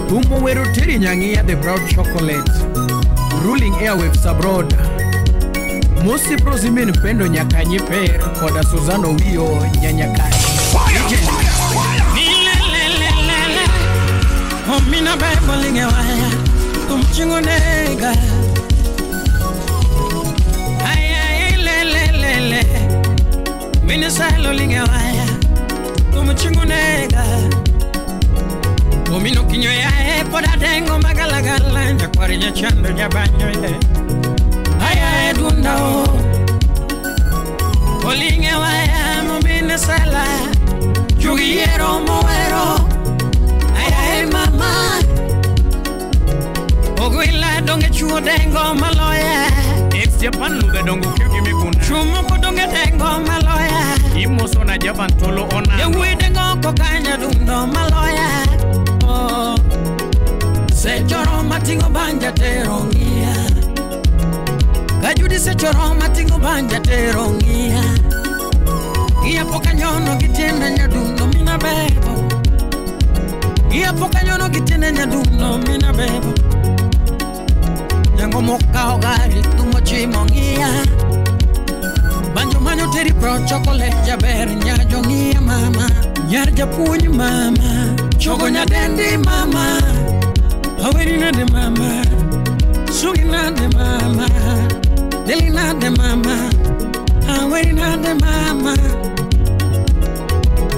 Thumo wero teri nyang'iya the brown chocolate. Ruling airwaves abroad. Mosi Prosimin Pendo Nyakanyi Per koda Suzano Wiyo Nyanyakai. Omina bebo linge waya tumchingo nega. Ay ay le le le le. Minisalo linge waya tumchingo nega. Omino kinyo ya e poda dengo magalagala nyakwari nyachando nyabanyo ye. Ay ay dunda o. Olinge waya mumine sala. Chugiero moero. Ay ay mama. Ogwila donge chuo dengo maloya. Ex Japan luga dongo kyugi miguna. Chumo kodonge dengo maloya. Imoso na Japan tolo ona. Yewe dengo kokanya dundo maloya. Oh. Sechoro matingo banja terongia. Kajudi sechoro matingo banja terongia. Gia pokanyono gitiende nyadundo mina bebo. Gia pokanyono gitiende nyadundo mina bebo. Nyango moka ogari tumo chimongia. Banjo manyo teri pro chocolate jaber nyajo ngia mama. Nyar japuonj mama. Chogo nyadendi mama. Aweri nade mama. Sugi nade mama. Deli nade mama. Aweri nade mama.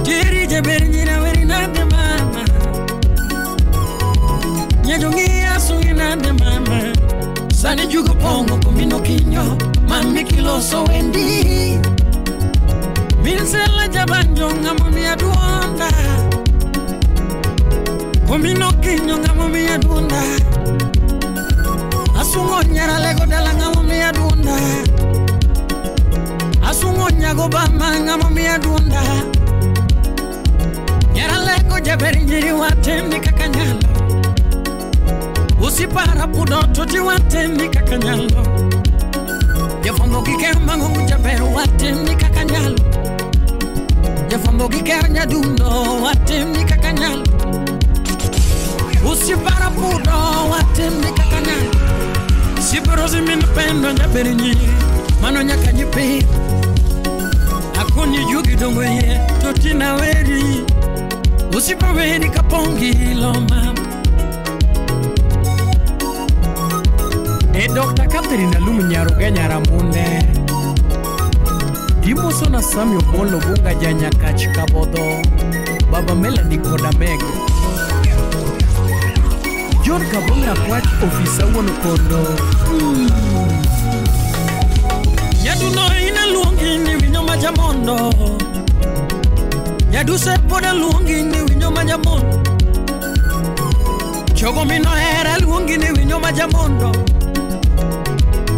Teri jaber nyira aweri nade mama. Nyajo ngia sugi nade mama. Sani jugo pongo kumino kinyo. Mami kiloso wendi. Minsela jabanjo ngamo miya duonda. Kumino kinyo ngamo miya duonda. Asungo nyara lego dala ngamo miya duonda. Asungo nyago bama ngamo miya duonda. Nyara lego jaberi nyiri watemni kaka nyalo. Usipara pudo toti watemni kaka nyalo. Jafambo gikero mangungu jaberu watemni kaka nyalo. Jafambo gikero nyadundo watemni kaka nyalo. Usipara pudo watemni kaka nyalo. Siperozi minupendo nyaberi nyiri mano nyaka nyipi. Hakuni jugi dongo ye toti na weri. Usipaweni kapongi loma. E Dr. Catherine Alum Nyaruga Nyaramune. Imoso na Sami Obolo Bunga Janyakach Kabodo. Baba Melanie koda Meg. John Kabonga Kwach ofisa wuon kondo. Nyaduno ina luongi ni winyo majamondo. Nyaduse poda luongi ni winyo majamondo. Chogo mino hera luongi ni winyo majamondo.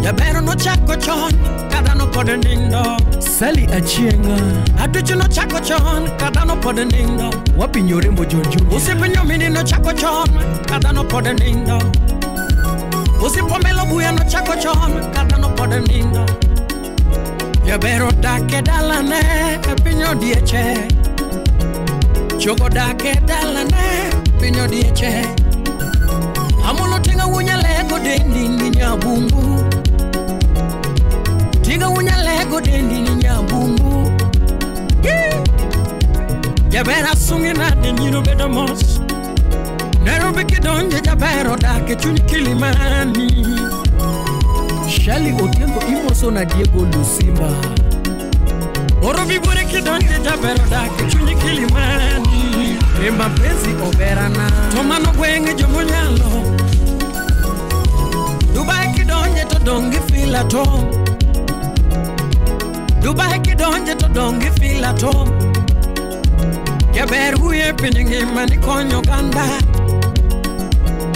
Jabero no chako chon kadano pod nindo. Sally Achienga. Aduchu no chako chon kadano pod nindo. Wapinyo rembo John. Usipinyo mini no chako chon kadano pod nindo. Usipomelo buya no chako chon kadano pod nindo. Jabero dake dalane e pinyo dieche. Chogo dake dalane pinyo dieche. Amulo tinga wunyalego dendi ni nyabungu. Tinga wunyalego dendi ni nyabungu. Jabera sungi nade nyiro bedo mos. Nairobi kidonje jabero dake chuny Kilimani. Shali Otiengo imoso na Diego Lusimba. Orobi bure kidonje jabero dake chuny Kilimani. E mapenzi oberana. To mano gwenge jomonyalo. Dubai kidonje to dongi feel at home. Dubai kidonje to dongi feel at home. Jaber huye piny ngima ni konyo oganda.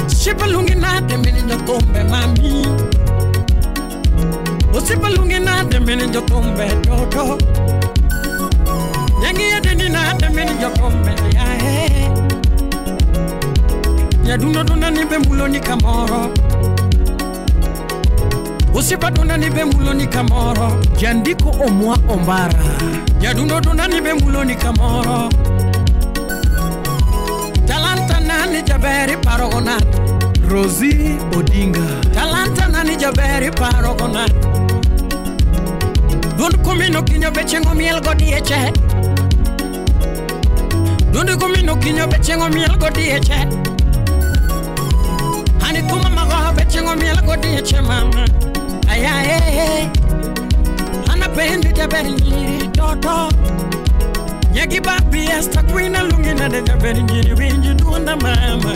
Sipalungi nade mini jothumbe mami. Osipalungi nade mini jothumbe toto. Nyangi dendi nade mini jothumbe yae. Nyadundo dunda ni bemulo ni kamoro. Usipadunda ni bemulo ni kamoro. Jandiko omwa ombara. Nyadundo dunda ni bemulo ni kamoro. Talanta nani jaberi paro iparo go nade? Rosie Odinga. Talanta nani jaber iparo go nade? Dund kumino kinyo bechengo miel go dieche. Dund kumino kinyo bechengo miel go dieche. Hani tuma mago bechengo miel go dieche mama. Aya eh. Ana pendi jaber nyiri toto. Nyagi babi esta queen alungina de jaber nyiri winji dunda mama.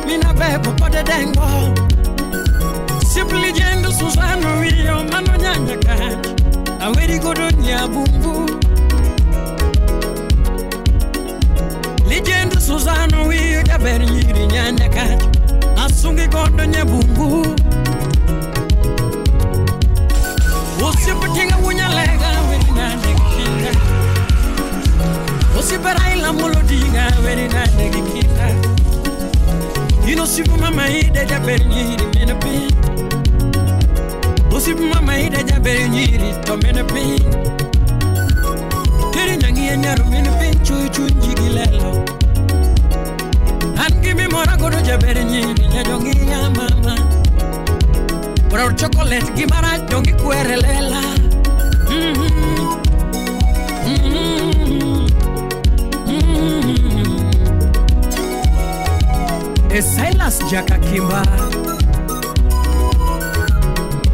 Mina bebo pode dengo. Simply jendo Susano wiyo mano nyanya kach. Aweri godo nyabumbu. Legend Susano wiyo jaber nyiri nyanya kach. Asungi godo nyabumbu. Osipe tinga wunya lega weri nande kinda. Osipe raila molodinga weri nande kinda. Ino sipu mama ide jaber nyiri mene piny. Osipu mama ide jaber nyiri to mene piny. Teri nyangi nyaro mene piny chuy chuny ji gi lelo. An gi mimora godo jaber nyiri nyajongiya mama. Brown chocolate gi marach dongi kwere lela. E Silas Jakakimba.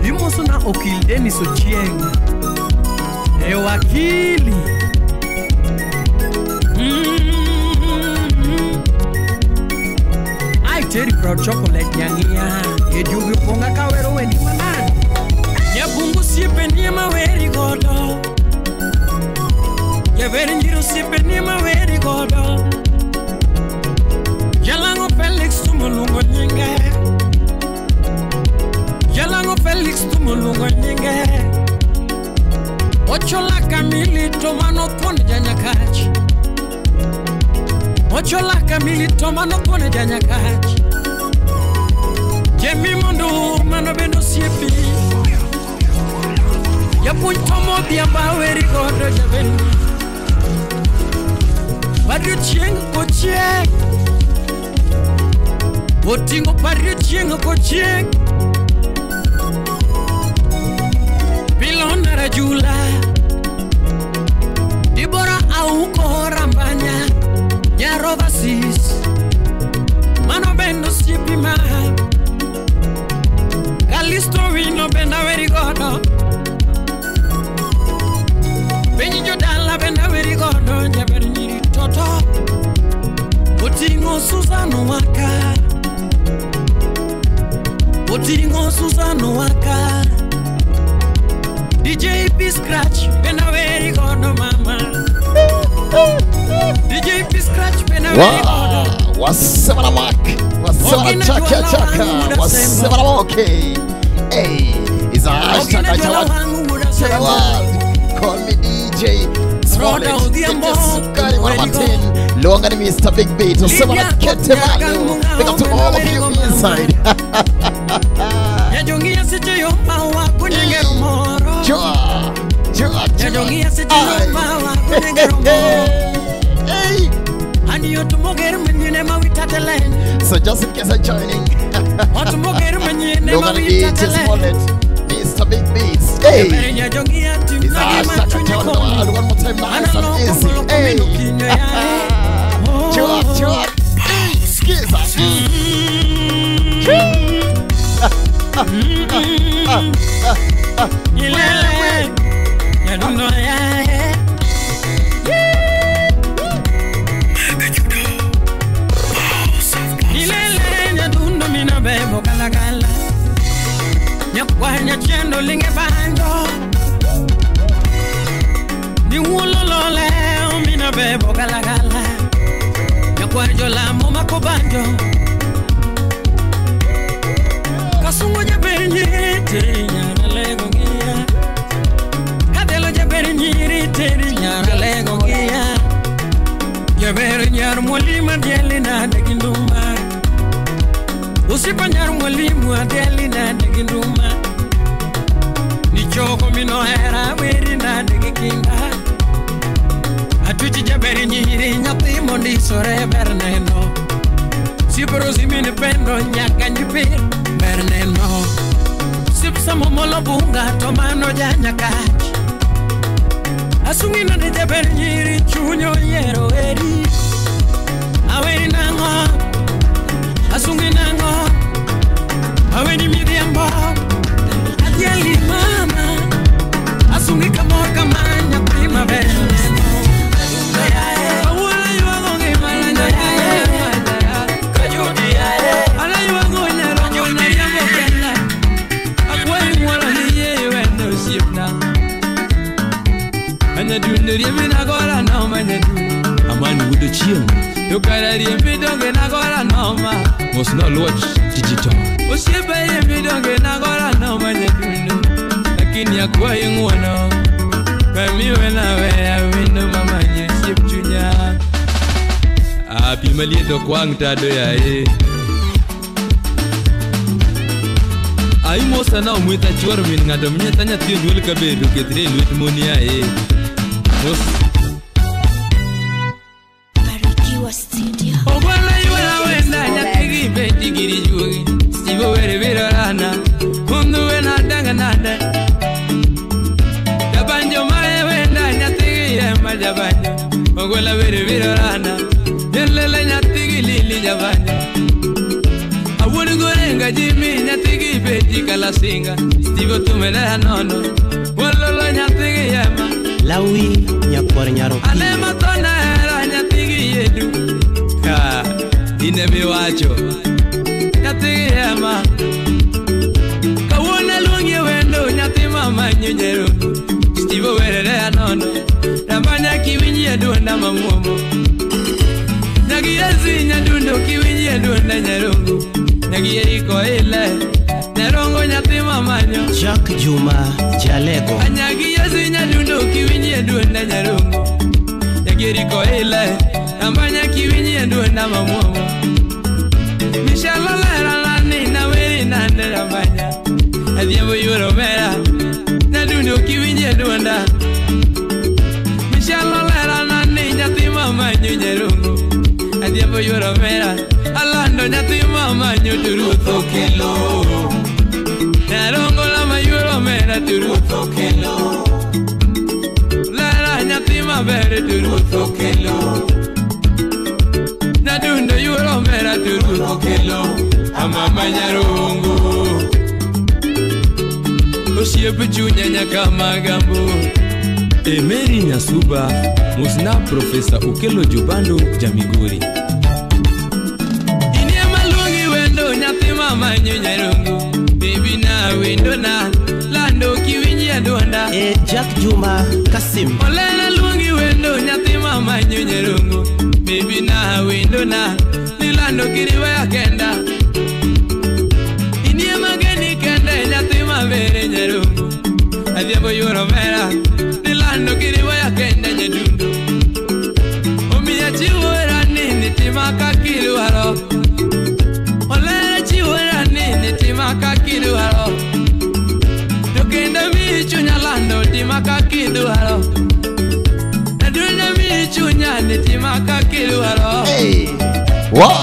Imoso na okil Dennis Ochieng. E wakili. I Terry Proud Chocolate nyangia. E jugi ponga kawero weni manani. Nyabungu siepe ni maweri godo. Jaber nyiro siepe ni maweri godo. Jalango Felix tumulungo nyinge. Jalango Felix tumulungo nyinge. Ochola kamili tomano thuon janyakach. Ochola kamili tomano thuon janyakach. Jemi mondo mano bendo siepi. Japuonj tomo odhiambo aweri godo jabendi. Pario chieng' kochieng'. Oting'o pario chieng' kochieng'. Pilona rajula. Dibora auko rambanya. Nyarova sis. Mano bendo siepi ma. Kalisto wino benda weri godo. Penyi jodala benda weri godo. Jaber nyiri toto. Oting'o Susano waka. Oting'o Susano waka. DJ P Scratch benda weri godo mama. DJ P Scratch benda weri godo. Wasema na Mark, wasema na Chaka Chaka, wasema na okay. Hey, it's a hashtag I tell. Call me DJ Smollett. Sukari Martin. Longer than Mr. Big Beat. Wasema na Kete Malu. Big up to all of you inside. Nyajongia seche yo mawa kunyengero moro. Joa, joa, joa. Nyajongia seche yo mawa kunyengero moro. Hey. So just in case I'm joining, Logan DJ Smollett, Mr. Big Beats. Hey, it's a hashtag I tell the world one more time, nice and easy. Hey, chew up, chew up. Excuse us. Bebo gala gala. Nyakwanya chendo linge banjo. Ni wololole mina bebo gala gala. Nyakwanjo la moma kobanjo. Kasungu jaber nyiri teri nyara lego ngia. Kadelo jaber nyiri teri nyara lego ngia. Jaber nyar mwalima dieli na deginduma. Usipa nyar mwalimu adeli na deginduma. Nichoko mino hera weri na degikinda. Atuchi jaberi nyiri nyathi mondisore ber neno. Si wendo nyaka nyipir ber neno sipsa momolo bunga to mano janyakach asungi nade jaber nyiri chunyo yiero eri aweni nang'o asungi nang'o aweni midhiambo adhiali mama asungi kamor kama nyathi maber neno Mos no luoch digital. Osiepe riembi nagola noma nyadundo. Lakini akwayi ng'uono. Kamiwe naweya wendo mama nyosiep chunya. Pi maliet ok wang' tado yaye. Aimosa na omwetha chuor min ng'ato minyetha nyathi onyuol kabedo kethre e lwet mon yaye. Mos Barikiwa Studio. Ogwala yuara wenda nyathi gi beti giri juogi. Steve were biro rana. Kundu wena danga nade. Jabanjo mae wenda nyathi gi ema jabanjo. Ogwala were biro rana. Jelele nyathi gi lili jabanjo. Awuon gorenga Jimmy nyathi gi beti kalasinga. Steve tumele nono. Wololo nyathi gi ema. Lawi nyakwar nyaro. Anema tona hera nyathi gi yedu. Ha, ine miwacho. Nyathi gi ema. Kawuono aluongi wendo nyathi mama nyonyero. Steve werere nono. Ramanya kiwinji e duonda mamuomo. Nyagiezi nyadundo kiwinji e duonda nyarongo. Nyagieri ile. Nyarongo nyathi mamanyo. Jack Juma Jalego. Anyagiezi nyadundo kiwinji e duonda nyarongo. Nyagieri ile. Ramanya kiwinji e duonda mamuomo. Michelle lera lani na weri nande ramanya. Adhiambo yuoro mera. Nyadundo kiwinji e duonda. Michelle lera nani nyathi mamanyo nyarongo. Adhiambo yuoro mera. Alando nyathi mamanyo to ruoth okelo. Nyarongo lama yuoro mera to ruoth okelo. Lera nyathi maber to ruoth okelo. Nyadundo yuoro mera to ruoth okelo. Amama nyarongo. Osiep chunya nyaka magambo. Emeri Nyasuba, Musna Profesa Okelo Jubando Jamigori. Inie maluongi wendo nyathi mama nyarongo. Baby na wendo na lando kiwinji e duonda. Jack Juma Kasim. Olena luongi wendo nyathi mama nyarongo. Baby na wendo na nilando kiriweya kenda. Inie mageni kende nyathi mabere nyarongo. Adhiambo yuoro mera. Nilando kiriweya kenda nyadundo. Omiya chiwora nini tima kakidwaro. Olera chiwora nini tima kakidwaro. To kendo mi chunya lando tima kakidwaro. Nadunda mi chunya ni tima kakidwaro. Hey. Wow.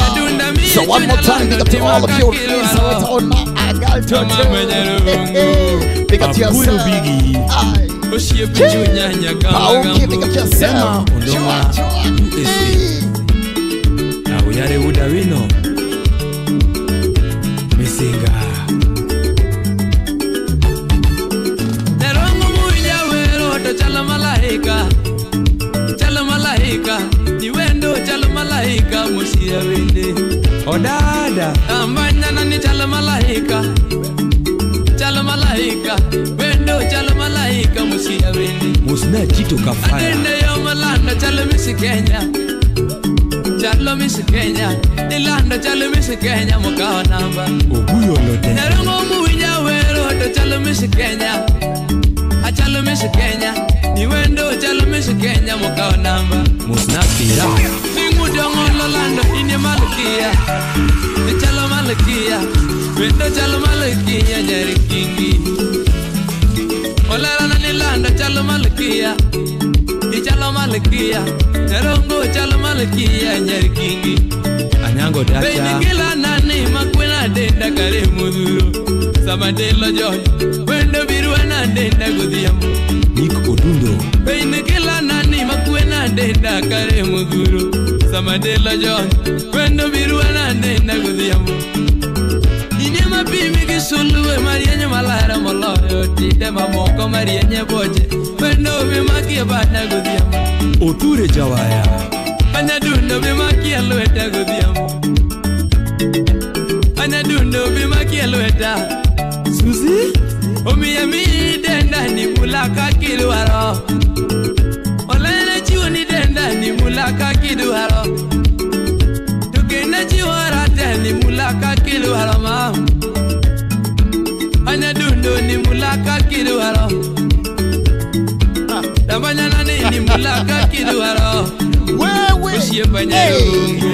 So one more time, big up to all of you. Big up to yourself. Okay, big up to yourself. Auyare udawino. Misinga. Nerongo muja wero to chala malaika. Chala malaika. Niwendo chala malaika musia wende. Odada. Ambanya nani chala malaika. Chala malaika. Wendo chala malaika musia wende. Musna Chito Kafaya. Adende yo malanda chala misi Kenya. Chalo misi Kenya. Nilanda chalo misi Kenya mukawa namba. Oguyo lote. Nerongo muja wero to chala misi Kenya. Achalo misi Kenya. Niwendo chalo misi Kenya mukawa namba. Musna Pira. Ningudongo lolando inye malkia. Chalo malkia. Wendo chalo malkia nyeri kingi. Olera na nilanda chalo malkia. Ichalo malkia. Nerongo chalo malkia nyeri kingi. Anyango dacha. Benikila nani makwe. kare mudhuro Sama delo jony Wendo birwa denda godhiambo Nick Odundo Pein kila nani makwe na denda kare mudhuro Sama delo jony Wendo birwa denda godhiambo Ine mapimi gi sulwe marienye malara moloyo Tinde mamoko marienye boche Wendo bimakie bada godhiambo Oture Jawaya Anyadundo bimakie lweta godhiambo Anyadundo bimakie lweta Susi Omiya mi denda ni mulaka kidwaro Olena chiwo ni denda ni mulaka kidwaro Tukena chiwo rate ni mulaka kidwaro ma Anyadundo ni mulaka kidwaro Tabanyana ni mulaka kidwaro Wewe Osiepa nyarungu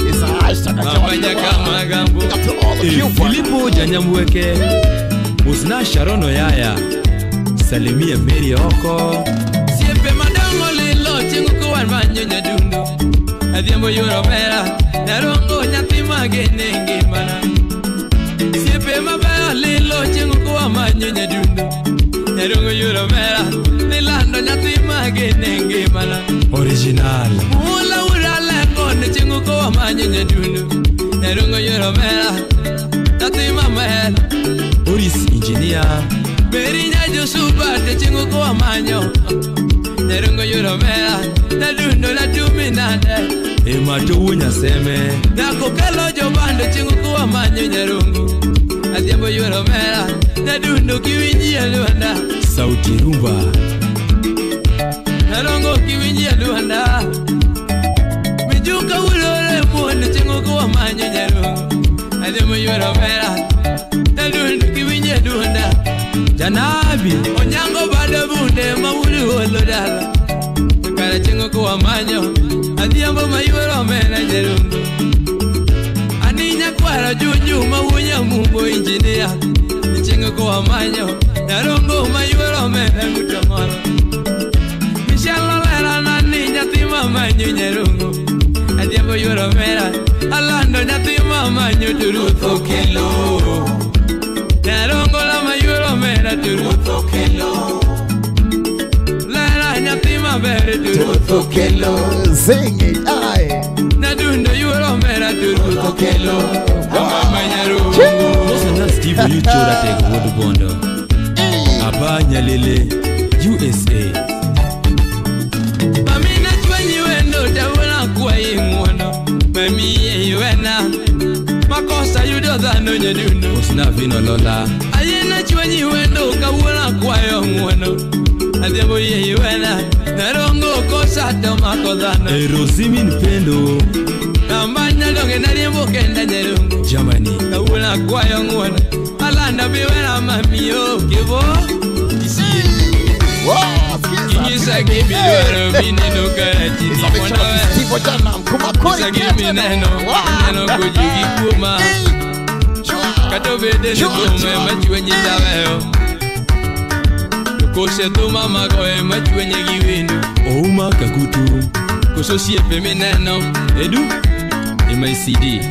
It's a hashtag Mabanya kama Filipo Janyamweke Musna Sharono Yaya Salimia Mary Oko Siepe madongo lilo chingu kuwan manyo nyadundo Adhiambo yuro mera Nyarongo nyathi magene ngimana Siepe mabeyo lilo chingu kuwan manyo nyadundo Nyarongo yuro mera Nilando nyathi magene ngimana Original Mula ura lengo ni chingu kuwan manyo nyadundo Nyarongo yuro mera Nyathi mamel Boris Engineer Beri nyajo suba te chingu kuwa manyo Nyarongo yuro mera Nyadundo na tumi nade Ema towu nyaseme Nyako kelo jobando chingu kuwa manyo nyarongo Adhiambo yuro mera Nyadundo kiwinji alwanda Sauti rumba Nyarongo kiwinji alwanda Mijuka ulore muone chingu kuwa manyo nyarongo Adhiambo yuro mera Nyadundo kiwinji alwanda Janabi Onyango bado bunde mawuli holo dala Kara chingo kuwa manyo Adhiambo mayuero mena nyerungo Aninya kwara junju mawunya mumbo engineer Chingo kuwa manyo Nyarongo mayuero mena ngutomoro Michelle Olera nani nyathi mamanyo nyerungo Adhiambo yuero mena Alando nyathi mamanyo turuth okelo Nyarongo la mayuero mena turuth okelo Lera nyathi maber turuth okelo Sing it, aye Nadundo yuero mena turuth okelo Mama nyarongo Mosna Steve Yuchora tek wuod Bondo Aba Nyalele USA Mami na chwenyi wendo tawona kwayi ng'wono Mami ye Makosa yudo dhano nyadundo Mosna Vino Lola Aye na chwenyi wendo kawuono akwayo ng'wono Adhiambo yie iwena Narongo kosa to mako dhano Erosimin Pendo Nambanya donge nariembo kenda nyarungu Germany Kawuono akwayo ng'wono Alanda biwena mami o kibo Inyisa gimidwaro mineno karachini mondo Steve Nyisa gimineno Neno koji gi kuoma Kata obede ni thum ema chwenyi taweyo Kose thum amago ema chwenye gi wendo Ouma Kakutu Koso osiepe mineno Edu MICD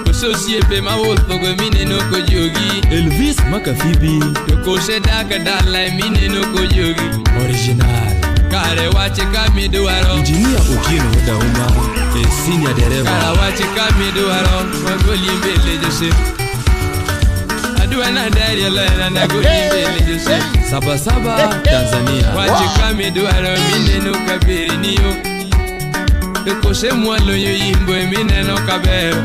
Koso osiepe mawuothogo mineno kojogi Elvis Makafibi To kose dak dala mineno kojogi Original Kare wache kamidwaro Engineer Otieno Dauma e senior dereva Kare wache kamidwaro Wagoli mbele Joseph Adwa na dari lera na goli mbele Joseph Saba Saba Tanzania Wache kamidwaro mineno kabiri niyo To kose mwalo yo yimbo mineno kabero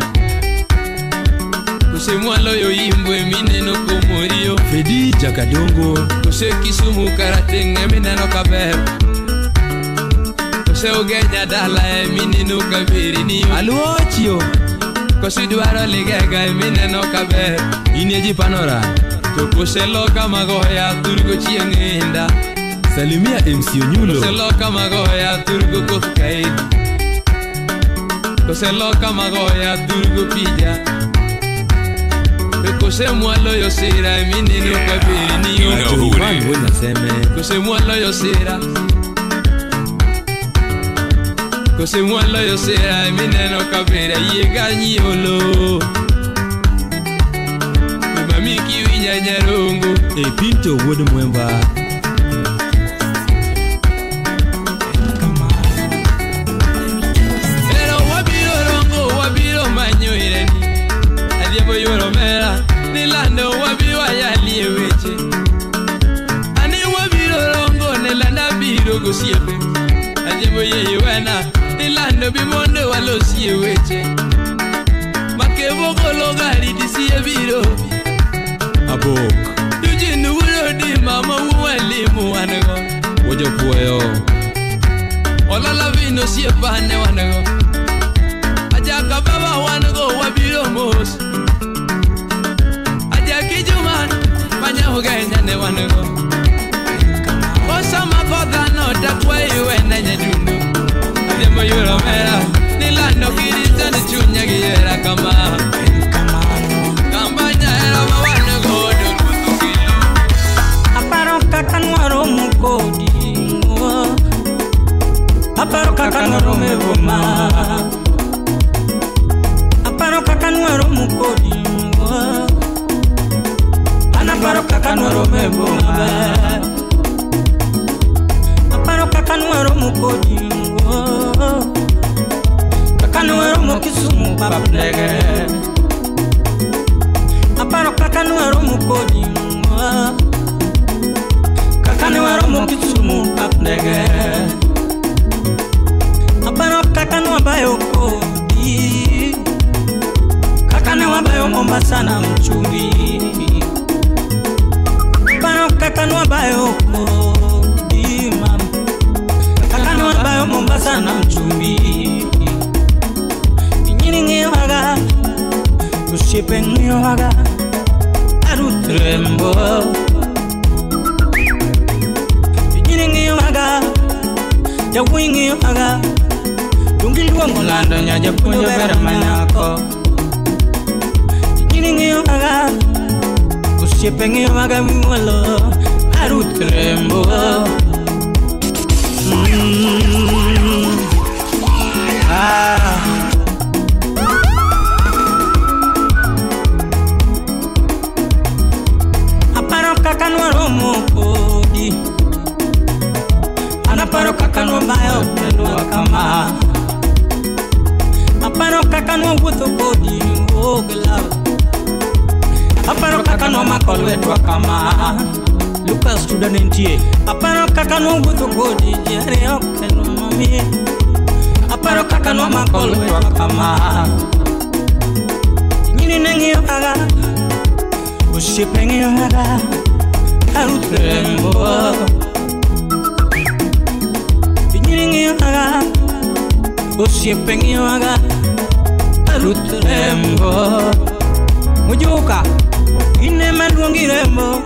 Kose mwalo yo yimbo mineno komorio Fedi Jakadongo Kose Kisumu karateng mineno kabero Kose Ugenya dala mineno kabiri niyo Aluochio Kose dwaro ligega mineno kabero Ineji Panora To kose loka magoya turgo chieng' inda Salimia MC Onyulo Kose loka magoya turgo koth kaedi Kose loka magoya turgo pija Kose mwalo yo sira mineno kabiri niyo Kose mwalo yo sira Kose mwaloyo sera mineno kabera yiega nyiolo. Mami kiwinya nyarungu. E Pinto wuod Mwemba. Pero wabiro rongo wabiro manyo ireni. Adhiambo yuoro mera nilando wabiro ayalie weche. Ani wabiro rongo nilanda biro gosiepe. Adhiambo yeye wena nilando bi mondo walosie weche. Makevo golo gari disie biro. Abok. Eugene wuodi mama wuelimu wanego. Wojopuoyo. Olala vino siepa ne wanego. Ajaka baba wanego wabiro mos. Ajaki juma manya ugenya ne wanego. Osama kodhano takwa iwe na nyadundo. Adhiambo yuoro mera nilando kirita ni chunya giera kama. Kambanya era mawanego do kilo. Aparo kaka nwaromo kodi. Aparo kaka nwaromo e boma. Aparo kaka nwaromo kodi. An aparo kaka nwaromo e boma. Aparo kaka nwaromo kodi. Kaka nwaromo Kisumu pap ndege. Aparo kaka nwaromo kodi. Kaka nwaromo Kisumu pap ndege. Aparo kaka nwabayo kodi. Kaka nwabayo Mombasa na Mchumbi. Aparo kaka nwabayo kodi mam. Kaka nwabayo Mombasa na Mchumbi. Nyiri ng'iyowaga, osiepe ng'iyowaga, Aruth Rembo. Nyiri ng'iyowaga, jawuoyi ng'iyowaga, donge iluongo lando nya japuonj ber manyako. Nyiri ng'iyowaga, osiepe ng'iyowaga miwuolo, Aruth Rembo. Ah. Aparo kaka nwaromo kodi. An aparo kaka nwabayo tendwa kama. Aparo kaka nwawuotho kodi onge law. Aparo kaka nwamako lwetwa kama. Lucas Tuda ne nitie. Aparo kaka nwawuotho kodi ji ariyo kendwa mami. Aparo kaka nwamako lwetwa kama. Nyiri ne ng'iyowaga, osiepe ng'iyowaga, Aruth Rembo. Nyiri ng'iyowaga, osiepe ng'iyowaga, Aruth Rembo. Mujuka, in ema luongi Rembo,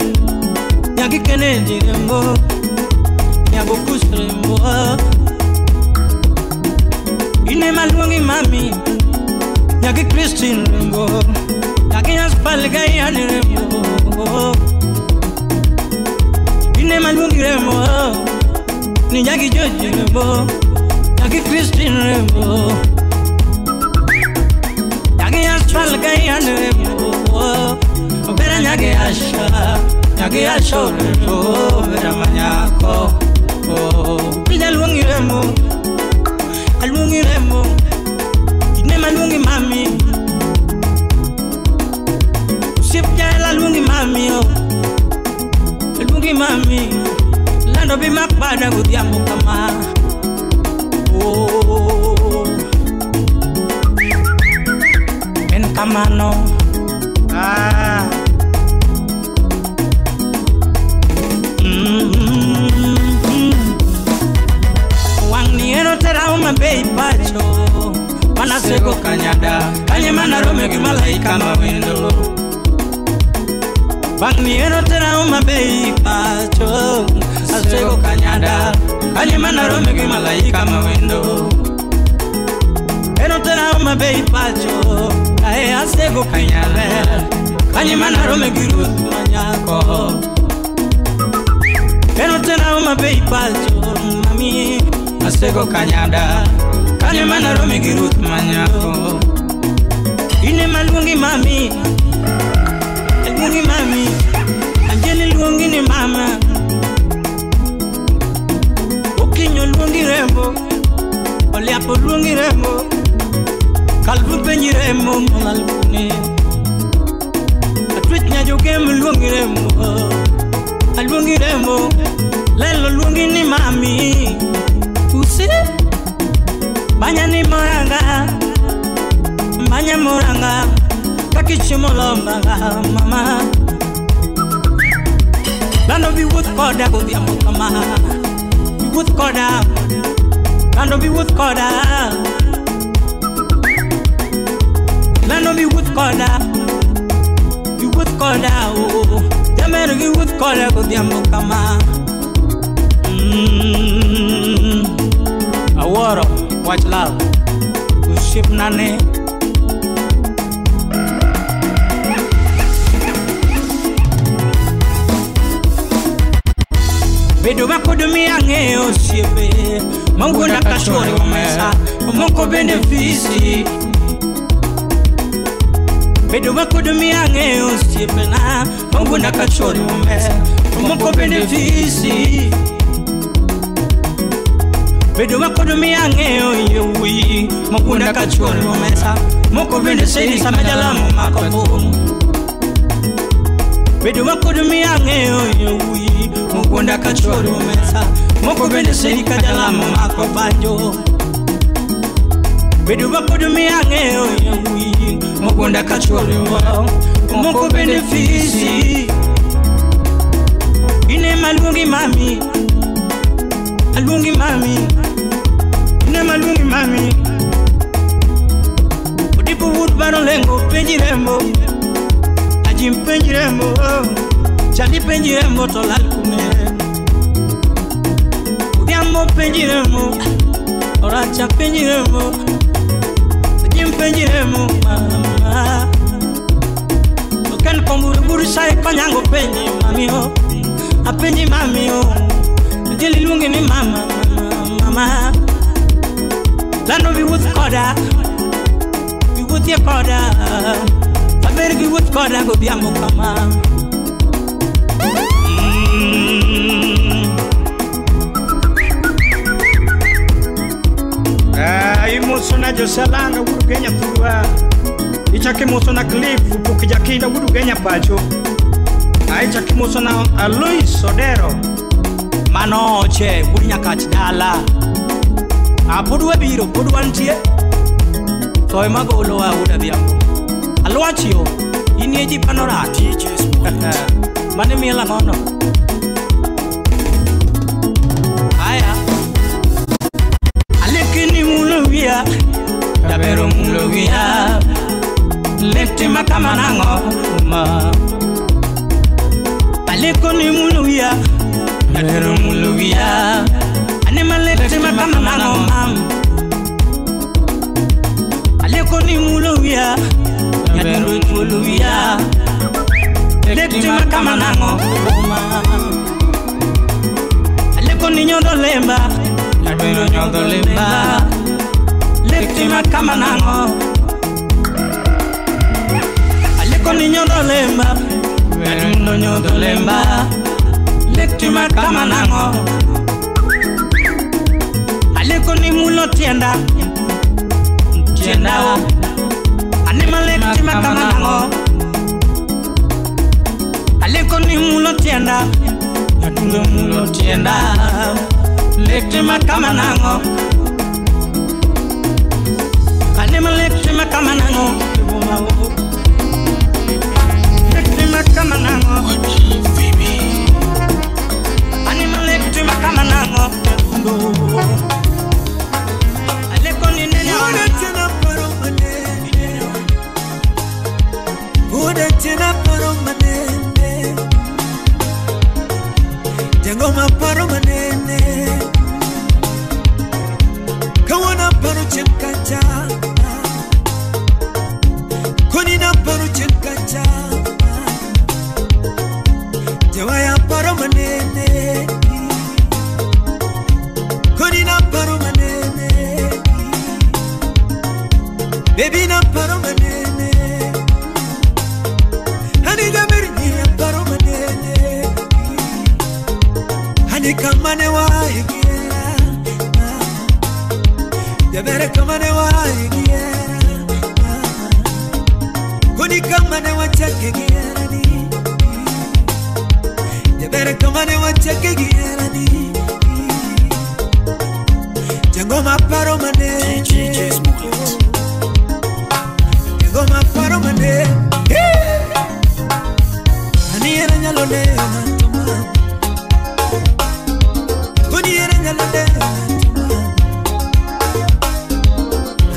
nyaki Kennedy Rembo, nyagokus Rembo. In ema luongi mami, nyaki Christine Rembo, nyaki Aspal Gayani Rembo. In ema luongi Rembo, ni nyaki George Rembo, nyaki Christine Rembo, nyaki Aspal Gayani Rembo. Obera nyaki Asha, nyaki Asha Rembo, obera manyako. Pija luongi Rembo, aluongi Rembo, in ema luongi mami. Osiep jahera luongi mami, oh, luongi mami. Lando bi mak bada godhiambo kama. Oh, en kamano. Ah. Wang' ni ero tera Homa Bay pacho. Manasego kanyada, kanye manarome gi malaika mawendo. Wang' ni ero tera Homa Bay pacho. Asego kanyada, kanye manarome gi malaika mawendo. Ero tera Homa Bay pacho. Ae asego kanyada, kanye manarome gi ruoth manyako. Ero tera Homa Bay pacho, mami. Asego kanyada, Kane mana romi gi Ruth manyako. Ine maluongi mami, aluongi mami, Anjeli luongi ni mama. Okinyo luongi rembo, Oliapo luongi rembo, Kalvu penji rembo molalune. Atwit nyajokem luongi rembo, aluongi rembo, Lelo luongi ni mami. Use banya ni moranga, banya moranga, kakichimolo mama. Lando bi wuoth koda godhiambo kama, bi wuoth koda, lando bi wuoth koda, lando bi wuoth koda, bi wuoth koda, oh, jamero bi wuoth koda godhiambo kama. Awuoro wach love, osiepna ne. Bedo makod miya ng'eyo osiepe, mawuonda ka chuori omesa, moko bende fisi. Bedo makod miya ng'eyo osiepena, mawuonda ka chuori omesa, moko bende fisi. Bedo makod miya ng'eyo yewuoyi, mawuonda ka chuori omesa, moko bende sedi sama jalamo mako thum. Bedo makod miya ng'eyo yewuoyi, mawuonda ka chuori omesa, moko bende sedi ka jalamo mako banjo. Bedo makod miya ng'eyo yewuoyi, mawuonda ka chuori omesa, moko bende fisi. Ine maluongi mami, aluongi mami, ine maluongi mami. Odipo wuod baro lengo penji rembo, Ajim penji rembo, Chali penji rembo to lal kume. Odhiambo penji rembo, Oracha penji rembo, Ajim penji rembo mama. Oken komburuburu sae konyango penji mami o, apenji mami o, Anjeli luongi ni mama, mama. Lando bi wuoth koda, bi wuothie koda, aber gi wuoth koda godhiambo kama. Imosona Josalanga wuod Ugenya thurwa, ichako imosona Cliff Pok Jakinda wuod Ugenya pacho, ichako imosona Alois Odero mano oche wuod Nyakach dala. Pod wabiro, pod wantie. Tho ema golowa wuod Adhiambo. Alwachio, inie ji panorat. Mane miel ang'ono? Aya. Alekini mulo wiya, jabero mulo wiya, lek tima kama nang'o ma. Alekoni mulo wiya, jabero mulo wiya, ane malek tima kama nang'o mam. Alekoni mulo wiya, jabero mulo wiya, lek tima kama nang'o ma. Alekoni nyodo lemba, jabero nyodo lemba, lek tima kama nang'o. Alekoni nyodo lemba, jabero nyodo lemba, lek tima kama nang'o. Alekoni mulo tienda, tienda o, ane malek tima kama nang'o. Alekoni mulo tienda, jatundo mulo tienda, lek tima kama nang'o. Ane malek tima kama nang'o, lek tima kama nang'o. Ane malek tima kama nang'o, jatundo. Alekoni nene Wuoda tena paro manene, wuoda tena paro manene, jangoma paro manene, kawuono paro chien kacha. Baby na paro manene Hani jamiri ni paro manene Hani kamane wa igiera Jabere kamane wa igiera Kuni kamane wa chake giera ni Jabere kamane wa chake giera ni Jango maparo manene DJ Smollett. Jango maparo manene Ani era nyalo ne ng'ato ma Koni era nyalo de ng'ato ma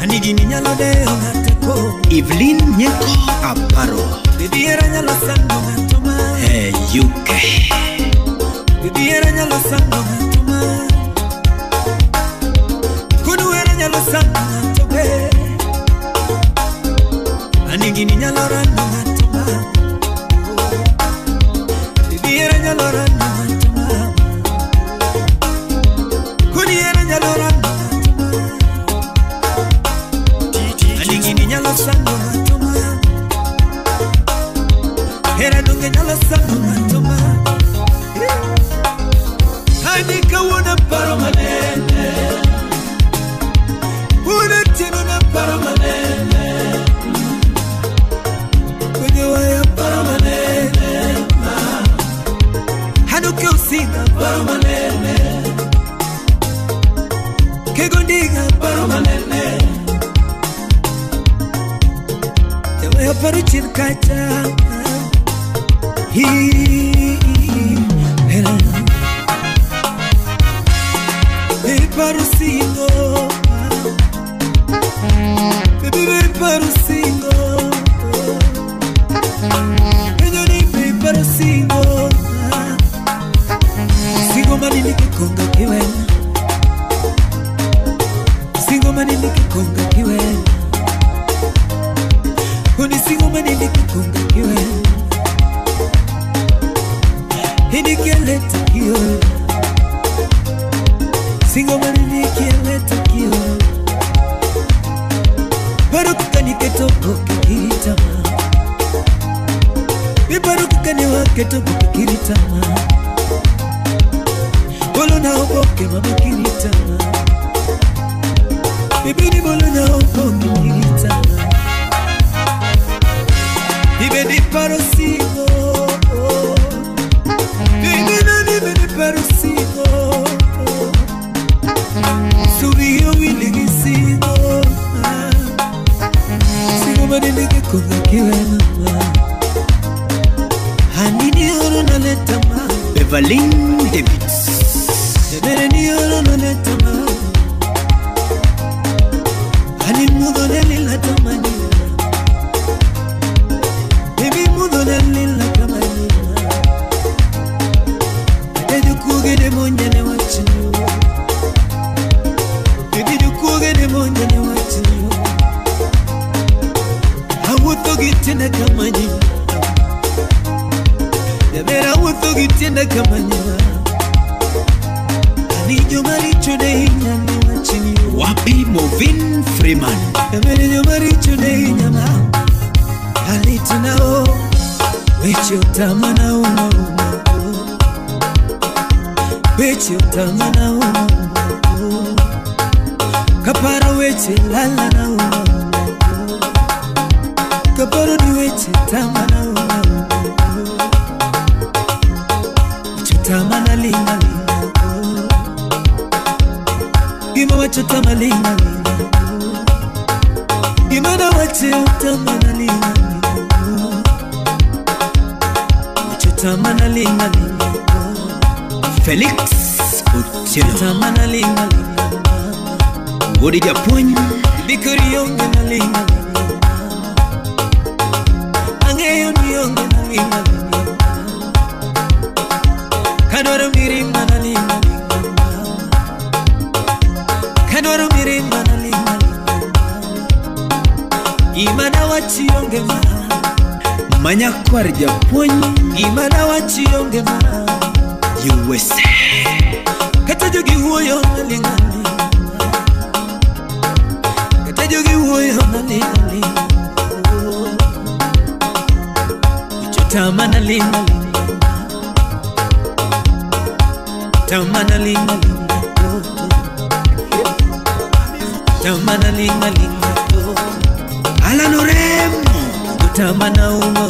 Ani gini nyalo de ng'ato ko Evelyn Nyeko Aparo Baby era nyalo sando ng'ato ma Hey UK Baby era nyalo sando ng'ato ma Kunu era nyalo sando ng'ato be Ani gini nyalo rando ng'ato ma Baby era nyalo rando ng'ato ma Kuni era nyalo rando ng'ato ma Ani gini nyalo sando ng'ato ma Era donge nyalo sando ng'ato ma Ani kawuono paro manene Wuono otieno na paro manene Kwenye waya paro manene Hanuke usinga paro manene Kegondiga paro manene Teweyo paro chien kacha Hi Hera Paro singo Baby paro singo Enyo ni paro singo Singo manini kikonga kiwena Singo manini kikonga kiwena Kuni singo manini kikonga kiwena Hini kieleta kiwena Singo manini kieleta kiwena Paro kukani ketoko kikiritama Paro kukani waketoko kikiritama Bolo na oboke mama kiritama Bibi ni bolo na oboke kiritama Ibe di paro singo Bibi na ibe di paro singo Subiyo wiligi singo Singo manini kikonga kiwena Hanini oro na leta ma Beverlyn Davids Ebere ni oro na leta ma Hani mudho nelila tamani Baby mudho nelila tamani Ateju kugede monjane wachinyo Baby jukugede monjane wachinyo Awuotho gi tienda kama nyima Jaber awuotho gi tienda kama nyima Ani joma richo ne hinya ne wachni Wapi Movin Freeman Jaber joma richo ne hinya ma Alitna o Weche otama na uma uma Weche otama na uma uma Kaparo weche lala na uma Kaparo ni weche tama na uma Weche tama na linga linga Gima weche tama linga linga Gima na weche tama na linga linga Weche tama na linga linga Felix Otieno Tama na linga linga Wodi Japuonj Bikori onge na linga linga Ang'eyo ni onge na linga linga Kadwaro mirima na linga linga Kadwaro mirima na linga linga Gima dawachi onge ma Manyakwar Japuonj Gima dawachi onge ma USA Kata jogi wuoyo na linga linga Kata Kajogi wuoyo naling aling Tama na ling ling Tama na ling ling Tama na ling ling Ala no rem Tama na uma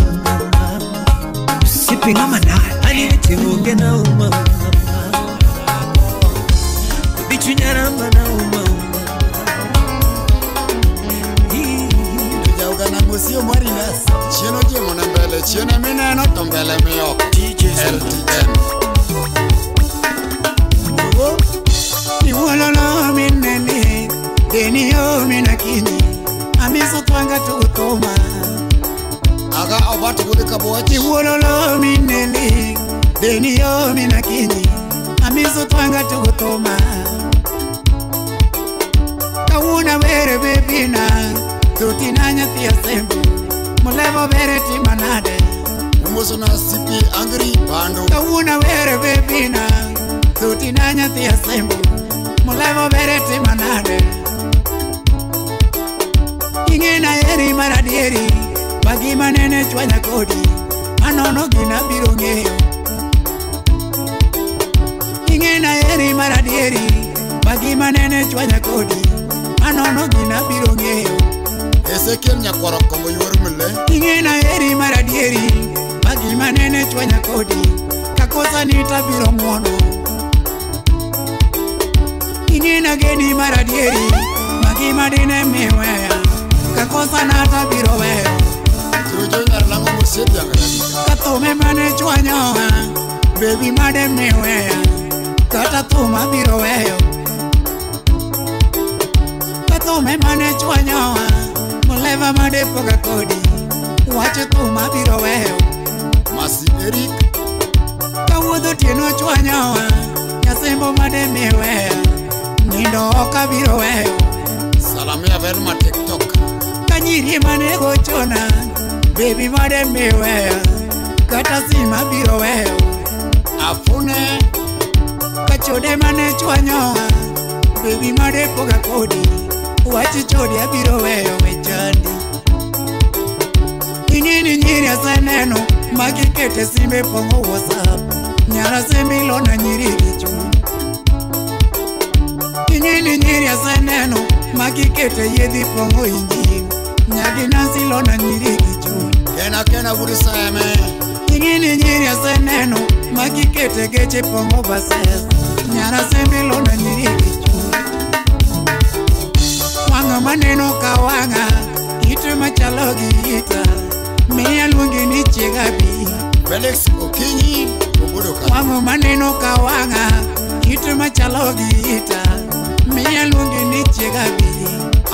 Sipping ama na Ali timuge na uma Bichunyaramba na uma Jauga na musio mwarinas Chieno jimo na mbele, chieno mineno to mbele mioko LTN Niwololo minene, deni yo minakini Amiso twanga tukutoma Aga obatu kudika buwachi Niwololo minene, deni yo minakini Amiso twanga tukutoma Kawuna were bebina, tutinanya tia sembu Mulevo bere timanade Umuso na sipi angri bando Kawuna were bebina tutinanya tia sembu Mulevo bere timanade Ingena eri maradieri Bagima nene chwanya kodi Manono gina biro ng'eyo Ingena eri maradieri Bagima nene chwanya kodi Manono gina biro ng'eyo Ezekiel nyakwaro kombo yuor mle Ingena eri maradieri Bagima nene chwanya kodi Kakosa nita biro ng'wono Ingena geni maradieri Magima dine miweya Kakosa nata biro weyo Tujo nyar lango musiep yangra Katome mane chwanyoa Baby made miweya Kata thuma biro weyo Katome mane chwanyoa Muleva made poga kodi Wacho thuma biro weyo Masi Eric Kawuodho tieno chwanyoa Nyasembo made miweya Nindo ok abiro weyo Salamia Velma TikTok Kanyiri mane gochona Baby made miweya Kata sima biro weyo Afune Kachode mane chwanyoa Baby made poga kodi Wachi chodi abiro weyo wechandi Ing'eni nyiri aseneno Magikete simbe pong'o WhatsApp Nyara sembe ilona nyiri gi chuny Ing'eni nyiri aseneno Magikete yiedhi pong'o injili Nyagi Nancy ilona nyiri gi chuny Kena kena buri seme Ing'eni nyiri aseneno Magikete geche pong'o bases Nyara sembe ilona nyiri gi chuny Wang'a maneno ka wang'a Ite machalo gi ita Miya luongi ni chiega bi Felix Okinyi Obudo ka Wang'a maneno ka wang'a Ite machalo gi ita Miya luongi ni chiega bi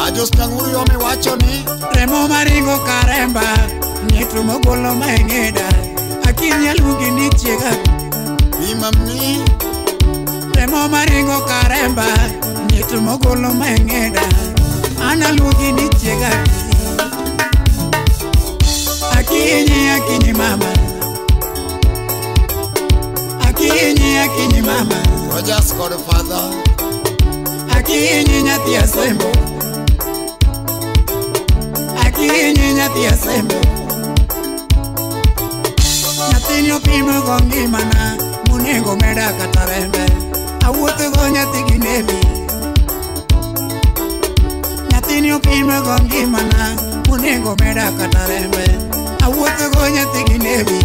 Ajos Kanguru yomi wacho ni Remo maringo karemba Nyeto mogolo maeng'eda Akinyi aluongi ni chiega bi Mami Remo maringo karemba Nyeto mogolo maeng'eda An aluongi ni chiega bi Akinyi akinyi mama Akinyi akinyi mama Rogers Godfather Akinyi nyathi asembo Akinyi nyathi asembo Nyathini opimo go ngimana Monego meda kata rembe Awuotho go nyathi gi nebi Nyathini opimo go ngimana Monego meda kata rembe Awuotho go nyathi gi nebi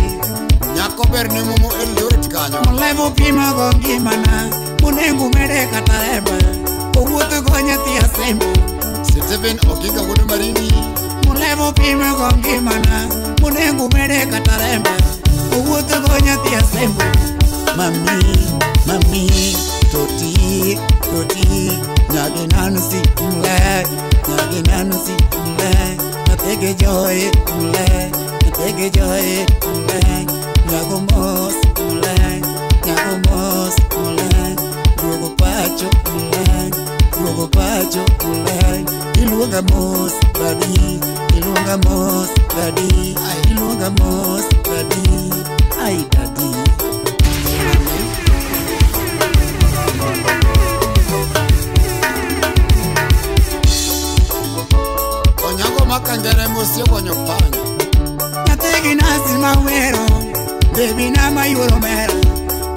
Nyako ber ne momo Eldoret kanyo Mulevo pimo go ngimana Monego mede kata rembe Owuotho go nyathi asembo Stephen Oginga wuod Marindi Mulevo pimo go ngimana Monego mede kata rembe Owuotho go nyathi asembo Mami, mami, toti, toti Nyagi Nancy mle, nyagi Nancy mle Natege joy mle, natege joy mle Nyago mos mle, nyago mos mle Duogo pacho mle, duogo pacho mle Iluonga mos dadi, iluonga mos dadi Iluonga mos dadi, ai dadi Mama kangere mosio gonyo panya. Nyathigi nasi mawero, baby na mayuoro mera,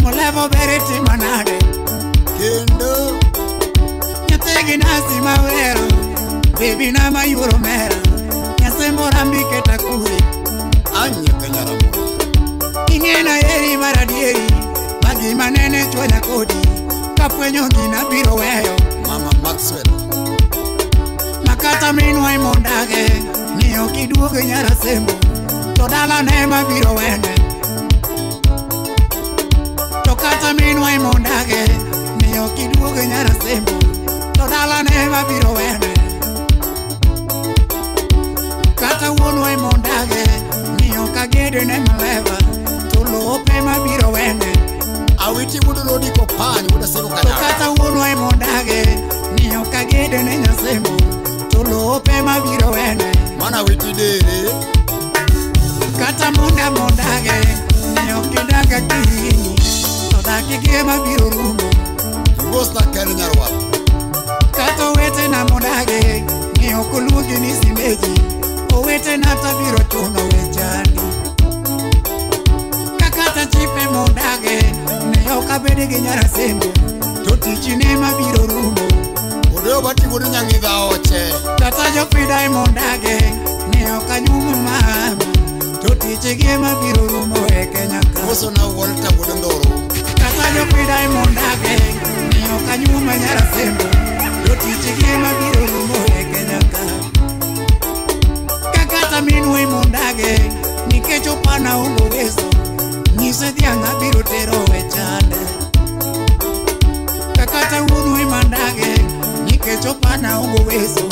molevo bereti manade. Kendo nyathigi nasi mawero, baby na mayuoro mera, nyasembo rambi keta kure. Anye kenyara mo. Ing'ena eri maradieri, magi manene chwanya kodi, kafwenyo gina biro weyo. Mama Maxwell. Makata minwa imondage, ni ok iduogo nyarasembo, to dala ne mabiro wene. To kata minwa imondage, ni ok iduogo nyarasembo, to dala ne mabiro wene. Kata wuonwa imondage, ni ok agede ne maleva, to lope mabiro wene. Awiti wuod Rodi kopany wuod Asego To Kanyaka. kata wuonwa imondage, ni ok agede ne nyasembo, to lope mabiro wene. Mana awiti dere. Kata munda mondage, ni ok idaga kihinyi, to dak gi mabiro rumo. Iwosna ker nyarwath. Kata owetena mondage, ni ok oluongi ni simeji, owetena to biro chuno wechandi. Kakata chipe mondage, ne ok abed gi nyarasembo, to tichne mabiro rumo. Odeyo bati wuod Nyang'idha oche. Kata jopida mondage, ne ok anyuomo mama, to tichgi mabiro rumo e Kenya ka. Mosona Walter wuod Ndoro. Kata jopida mondage, ne ok anyuomo nyarasembo, to tichgi mabiro rumo e Kenya ka. Kakata minwa mondage, nikech opana ongo weso, nyise dhiang' abiro tero e chande. Kakata wuonwa mandage, nikech opana ongo weso,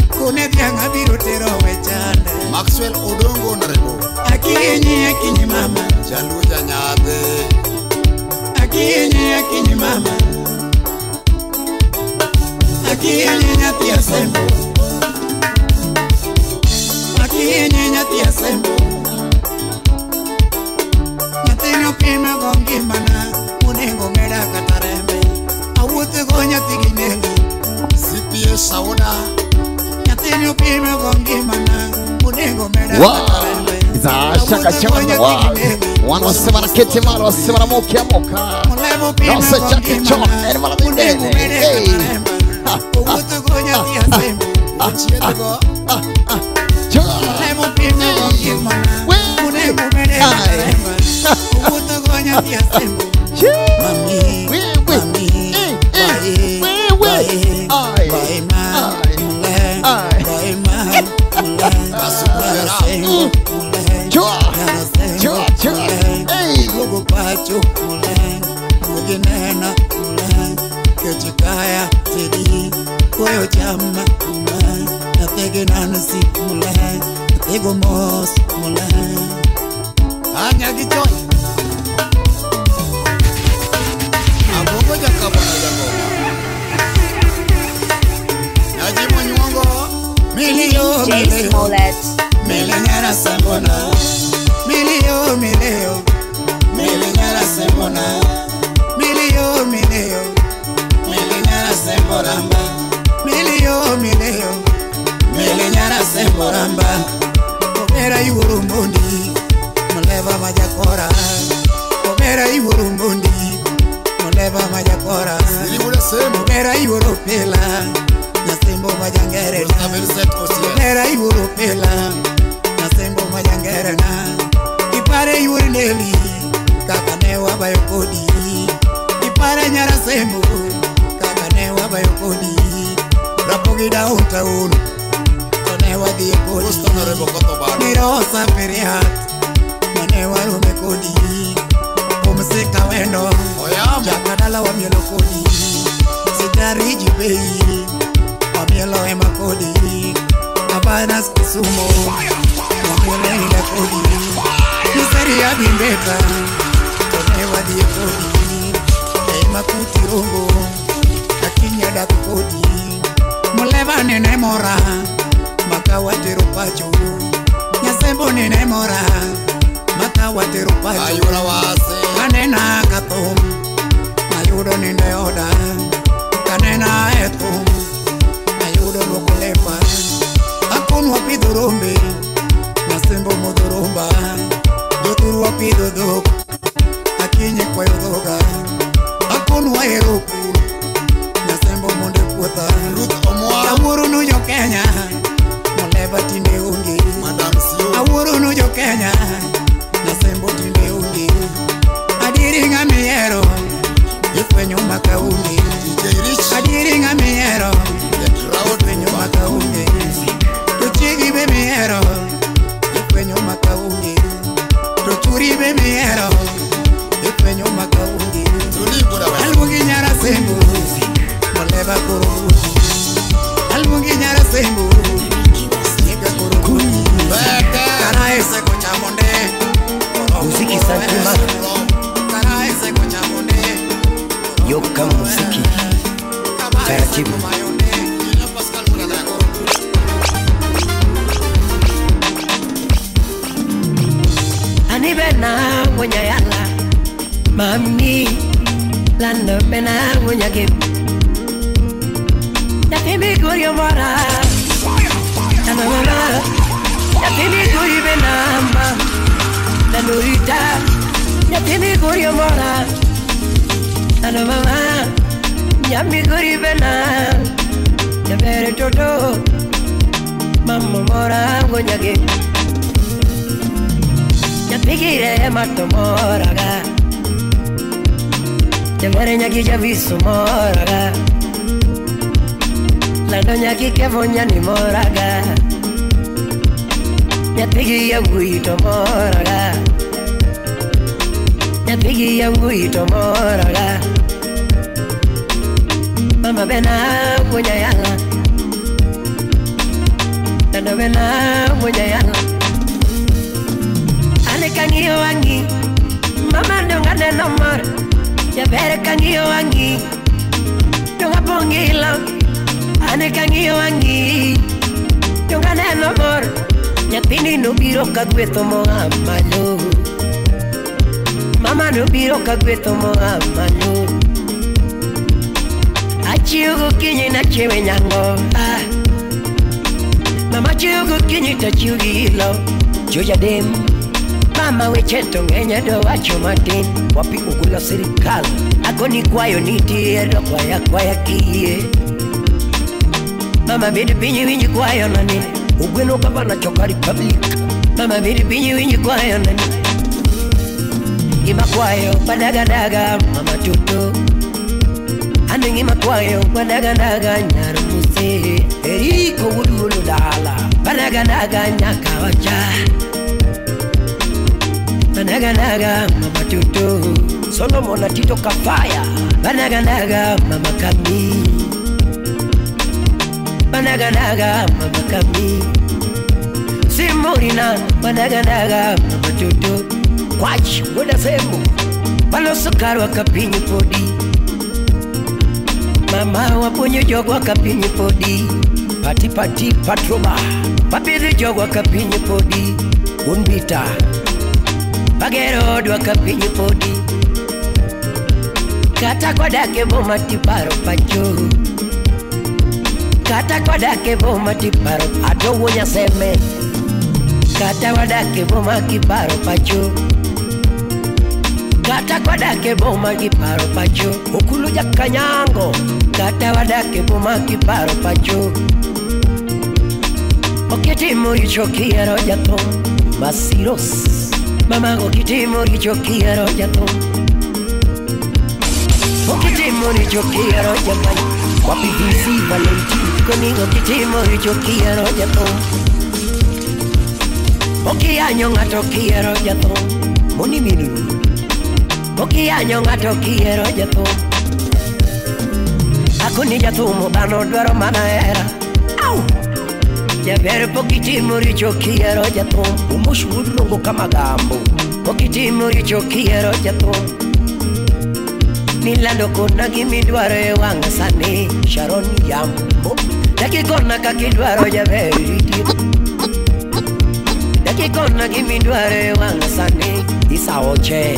kone dhiang' abiro tero e chande. Maxwell Odongo Honorable. Akinyi akinyi mama, Jaluo janyadhe. Akinyi akinyi mama, akinyi nyathi asembo, akinyi nyathi asembo. Nyathino pima go ngimana, onego meda kata rembe, awuotho go nyathi gi neli. CPA Sauda. Nyathino pima go ngimana, onego meda kata rembe. Za shaka shaka wa. Wan wasema na kete malo wasema na mokia moka. Molevo pima No se go chake cho ngimana, en mala onego bindene. meda kata Hey. rembe, awuotho go nyathi asembo. Ochiedhgo. Cha. Molevo pima go ngimana, onego meda kata Ai. rembe, awuotho go nyathi asembo. Mami, We we. mami, Eh eh. bae, We we. bae, Ai. bae ma, Ai. mule, Ai. bae ma, mule, nyarasembo, mule, Cha. nyarasembo, Cha cha. mule. Hey. Duogo pacho, mule, duogi nena, mule, kech kaya, tedi, koyo chama, mule, nyathigi Nancy, mule, nyathigi mos, mule. Anya gi chony. Abongo jakabona jangoma. Nyajimo nyuongo. Milio, DJ milio, Smollett. mili nyarasembona, milio, milio, mili nyarasembona, milio, milio, mili nyarasemboramba, milio, milio, mili nyarasemboramba. Omera iwuoro mondi, moleva majakora, omera iwuoro mondi, moleva majakora, Siri wuod Asembo. omera iwuoro pila, nyasembo majangere Mr. Vincent Osiel. Omera iwuoro pila, nyasembo majangerena, ipare yuor neli, kaka ne wabayo kodi, ipare nyarasembo, kaka ne wabayo kodi, Rapogi downtown, to ne wadhi e kodi, Post Honorable Kotho Bado. Nirosa Feriat, mane warome kodi, Pumzika wendo, Oyamo. Jakadala wamielo kodi, Sitariji bei, wamielo ema kodi, Abanas Kisumo, wamielo ida kodi, Miseri ya Bimbeta, to ne wadhi e kodi, Ei Makuti Rongo, Akinyi dak kodi, Muleva nene mora, maka watero pacho, Nyasembo nene mora, maka watero pacho. Ayura wase. Kanena ka thum, ayudo nindo e oda. Kanena e thum, ayudo luoko lepa. Akono Akonwa pidho rombe Nasembo modho romba Jothurwa pidho dhok Akinyi kwayo dhoga Akonwa hero pur Nasembo monde puotha Awuoro nu jo Kenya Moleba tinde onge Awuoro nu jo Kenya Nasembo tinde onge Adieri ng'ama ihero Ifwenyo maka onge Adieri ng'ama ihero Ifwenyo maka onge To chiegi be mihero Ifwenyo maka onge To churi be mihero Ifwenyo maka onge Aluongi nyara Sembo Moleba koro wuogi Aluongi nyara Sembo Chiega koro wuogi Kara eseko chamonde Muziki Santima Kara eseko chamonde Yoka muziki taratibu. Anibena wonya yala mami lando bena wonya gem Nyathi gori mora na mama Nyathi gori bena ma na norita Nyathi gori mora na mama Nyathi gori bena Jabere toto mama mora wonya gem Nyathigire mato moraga Jabere nyaki javisu moraga Lando nyaki kevonya ni moraga Nyathigi ya wuito moraga Nyathigi ya wuito moraga Mama bena wonya yala Lando bena wonya yala Ane kang'iyo wang'i mama donga neno mor Jaber kang'iyo wang'i donga pongilo Ane kang'iyo wang'i donga neno mor Nyathini nobiro ka gwetho moa malo Mama nobiro ka gwetho moa malo Achiew gokinyi nachiewe nyango Mama chiew gokinyi tachiew gi ilo Joja dem Mama weche to ng'eny do wacho matin Wapi ugula sirikal Agoni kwayo nitie do kwaya kwaya kiyie Mama bed piny winj kwayo nani Ugweno gavana choka Republic Mama bed piny winj kwayo nani Gima kwayo padagadaga mama tutu Ane gima kwayo padagadaga nyar muse Eriko wudulo dala Padagadaga nyaka wacha Banaganaga mama tutu Solomon Atito Kafaya Banaganaga mama kami Banaganaga mama kami Simorina banaganaga mama tutu Kwachi wada semu Balo sukar wakapinyi podi Mama wapunyo jog wakapinyi podi Pati pati patroba Wapidhi jog wakapinyi podi Unbita Pagero odwa kapinyi podi Kata kwadake boma tiparo pacho Kata kwadake boma tiparo Adowo nyaseme Kata wadake boma kiparo pacho Kata kwadake boma kiparo pacho Okulu jakanyango Kata wadake boma kiparo pacho Okitimo richo kiero jathum Masiros Mama okitimo richo kiero jathum Okitimo richo kiero jathum Wapi VC Valentin Koni okitimo richo kiero jathum Okiyanyo ng'ato kiero jathum Moni minuru Okiyanyo ng'ato kiero jathum Akoni jathum dhano dwaro mana hera Au! Jaber pok itimo richo kiero jathum Umosh wuod Rongo kamagambo Pok itimo richo kiero jathum Nilando kona gimidwaro e wang' sani Sharon Yambo Dakikona kakidwaro jaber riti Dakikona gimidwaro e wang' sani Isaoche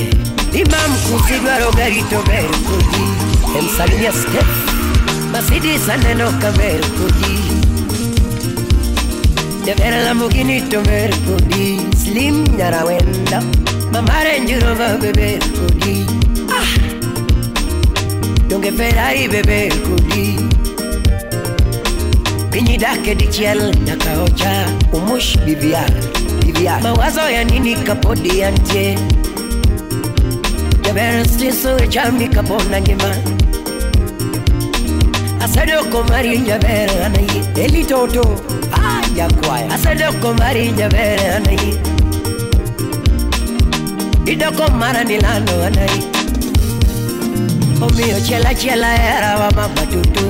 Imam kusi dwaro gari to ber kodi Emsalimia Steph Mercedes aneno ka ber kodi Jaber Lamborghini to ber kodi. Slim nyarawenda. Mama Range Rover bebe kodi. Ah. Donge Ferrari bebe kodi. Pinyi dake dichiel nyaka ocha. Umush BVR, BVR. Mawazo ya nini kapodi antie. Jaber stiso e chami kapona ngima. Asedoko mari jaber anayi. Elitoto ah jakwaya. Asedoko mari jaber anayi. Idoko mara nilando anayi. Omiyo chela chela era wa mama tutu.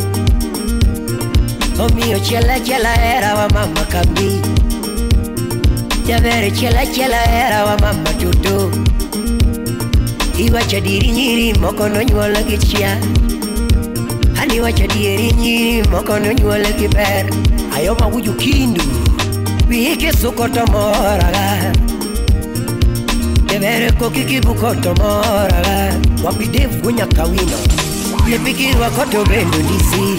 Omiyo chela chela era wa mama kambi. Jaber chela chela era wa mama tutu. Iwacha diri nyiri moko nonyuol gi chia. Ani wacha diri nyiri moko nonyuol gi ber. Ayoma wuju kindu. Wike suko to moraga. Jaber koki kibuko to moraga. Wapidev gunya kawino. Lepiki wakoto bendo ndisi.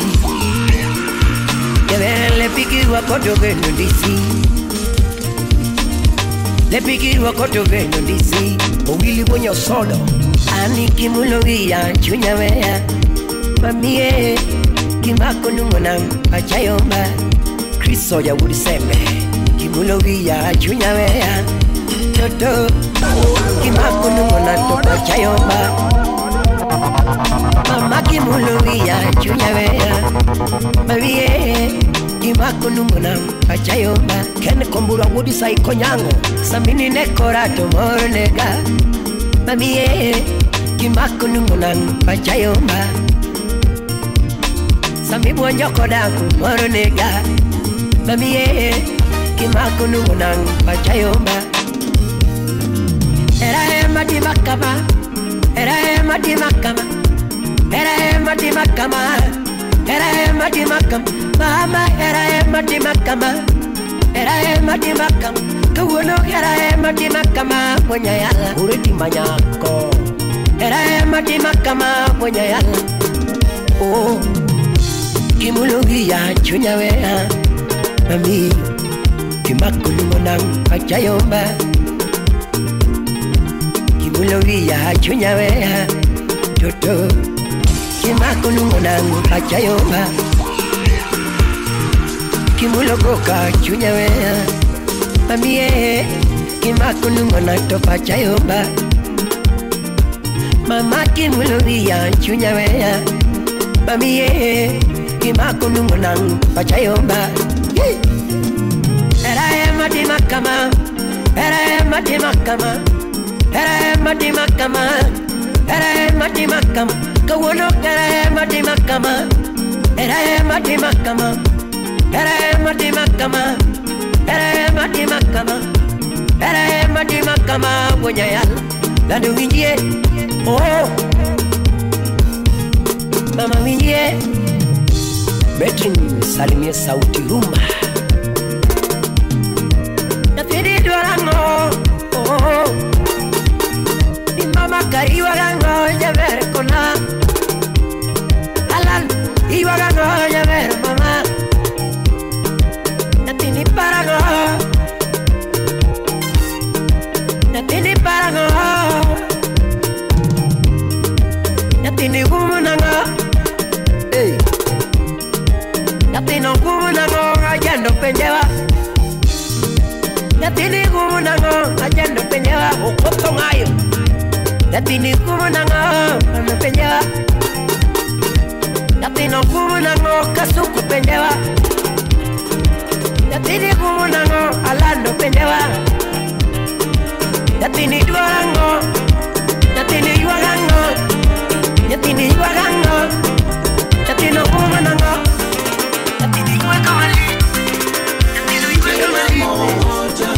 Jaber lepiki wakoto bendo ndisi. Lepiki wakoto bendo ndisi. Owili bonyo sodo. Ani kimulo wiya chunya weya. Mamie kimako nungona pachayomba. Kristo ya wudisembe. Kimulo wiya chunya weya. Toto kimako nungona to pachayomba. Mama kimulo wiya chunya weya. Mamie kimako nungona pachayomba. Ken kombura wudisa ikonyango. Samini nekora to mornega. Mamie kimako nungona pachayomba. Sami buonjo kodaku mornega. Mamie kimako nungona pachayomba. Era ema di makama. Era ema di makama. Era ema di makama. Era ema di makama. Mama era ema di makama. Era ema di makama. Kawuono era ema di makama monyayala. Ureti manyako. Era ema di makama monyayala. Oh. Kimulugia chunya wea. Mami kimakulungonang pachayomba. Kimulugia chunya wea. Toto kimakulungonang pachayomba. Kimulogoka chunya wea. Mami kimakulungonang to pachayomba. Mama kimulugia chunya wea. Mami kimakulungonang pachayomba. Era ema di makama. Era ema di makama. Era ema di makama. Era ema di makama. Kawuono era ema di makama. Era ema di makama. Era ema di makama. Era ema di makama. Era ema di makama wonyayal. Lando winjie. Oh. Mama winjie. Betrin salimie sauti rumba. Nafidi dwarango. Oh. Di mama kariwagango jaber kona. Alan iwagango jaber mama. Natini parago. Natini parago. Natini gumunango. Hey. Natini gumunango ajando penjewa. Natini gumunango ajando penjewa. Okoto ngayo. Natini gumunango ano penjewa. Natini gumunango kasuku penjewa. Natini gumunango alando penjewa. Natini dwarango. Natini yuagango. Natini yuagango. Natini gumunango. Natini yuagamali. Natini yuagamali. Moja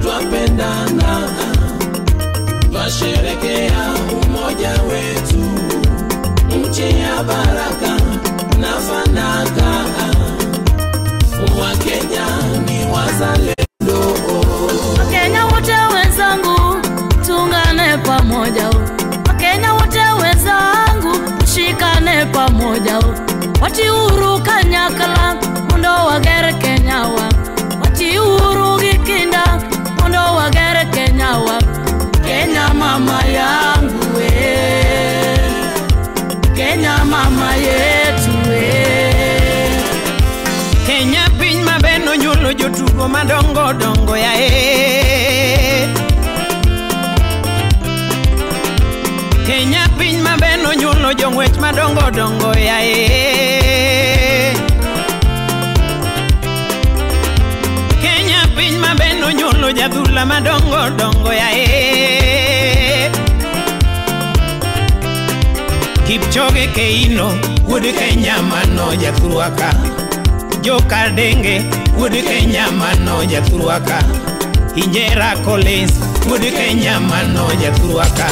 twapendana, twasherekea umoja wetu, nchi ya baraka na fanaka. Wakenya ni wazalendo. Wakenya wote wenzangu, tuungane pamoja. Wakenya wote wenzangu, tushikane pamoja. Wati uhuru kanyakala, mondo wagere Kenya wa. Wati nonyuolo jong'wech madongo dongo yae. Kenya piny maber nonyuolo jadhula madongo dongo yae. Kipchoge Keino wuod Kenya mano jathurwaka. Jokadenge wuod Kenya mano jathurwaka. Injera Collins wuod Kenya mano jathurwaka.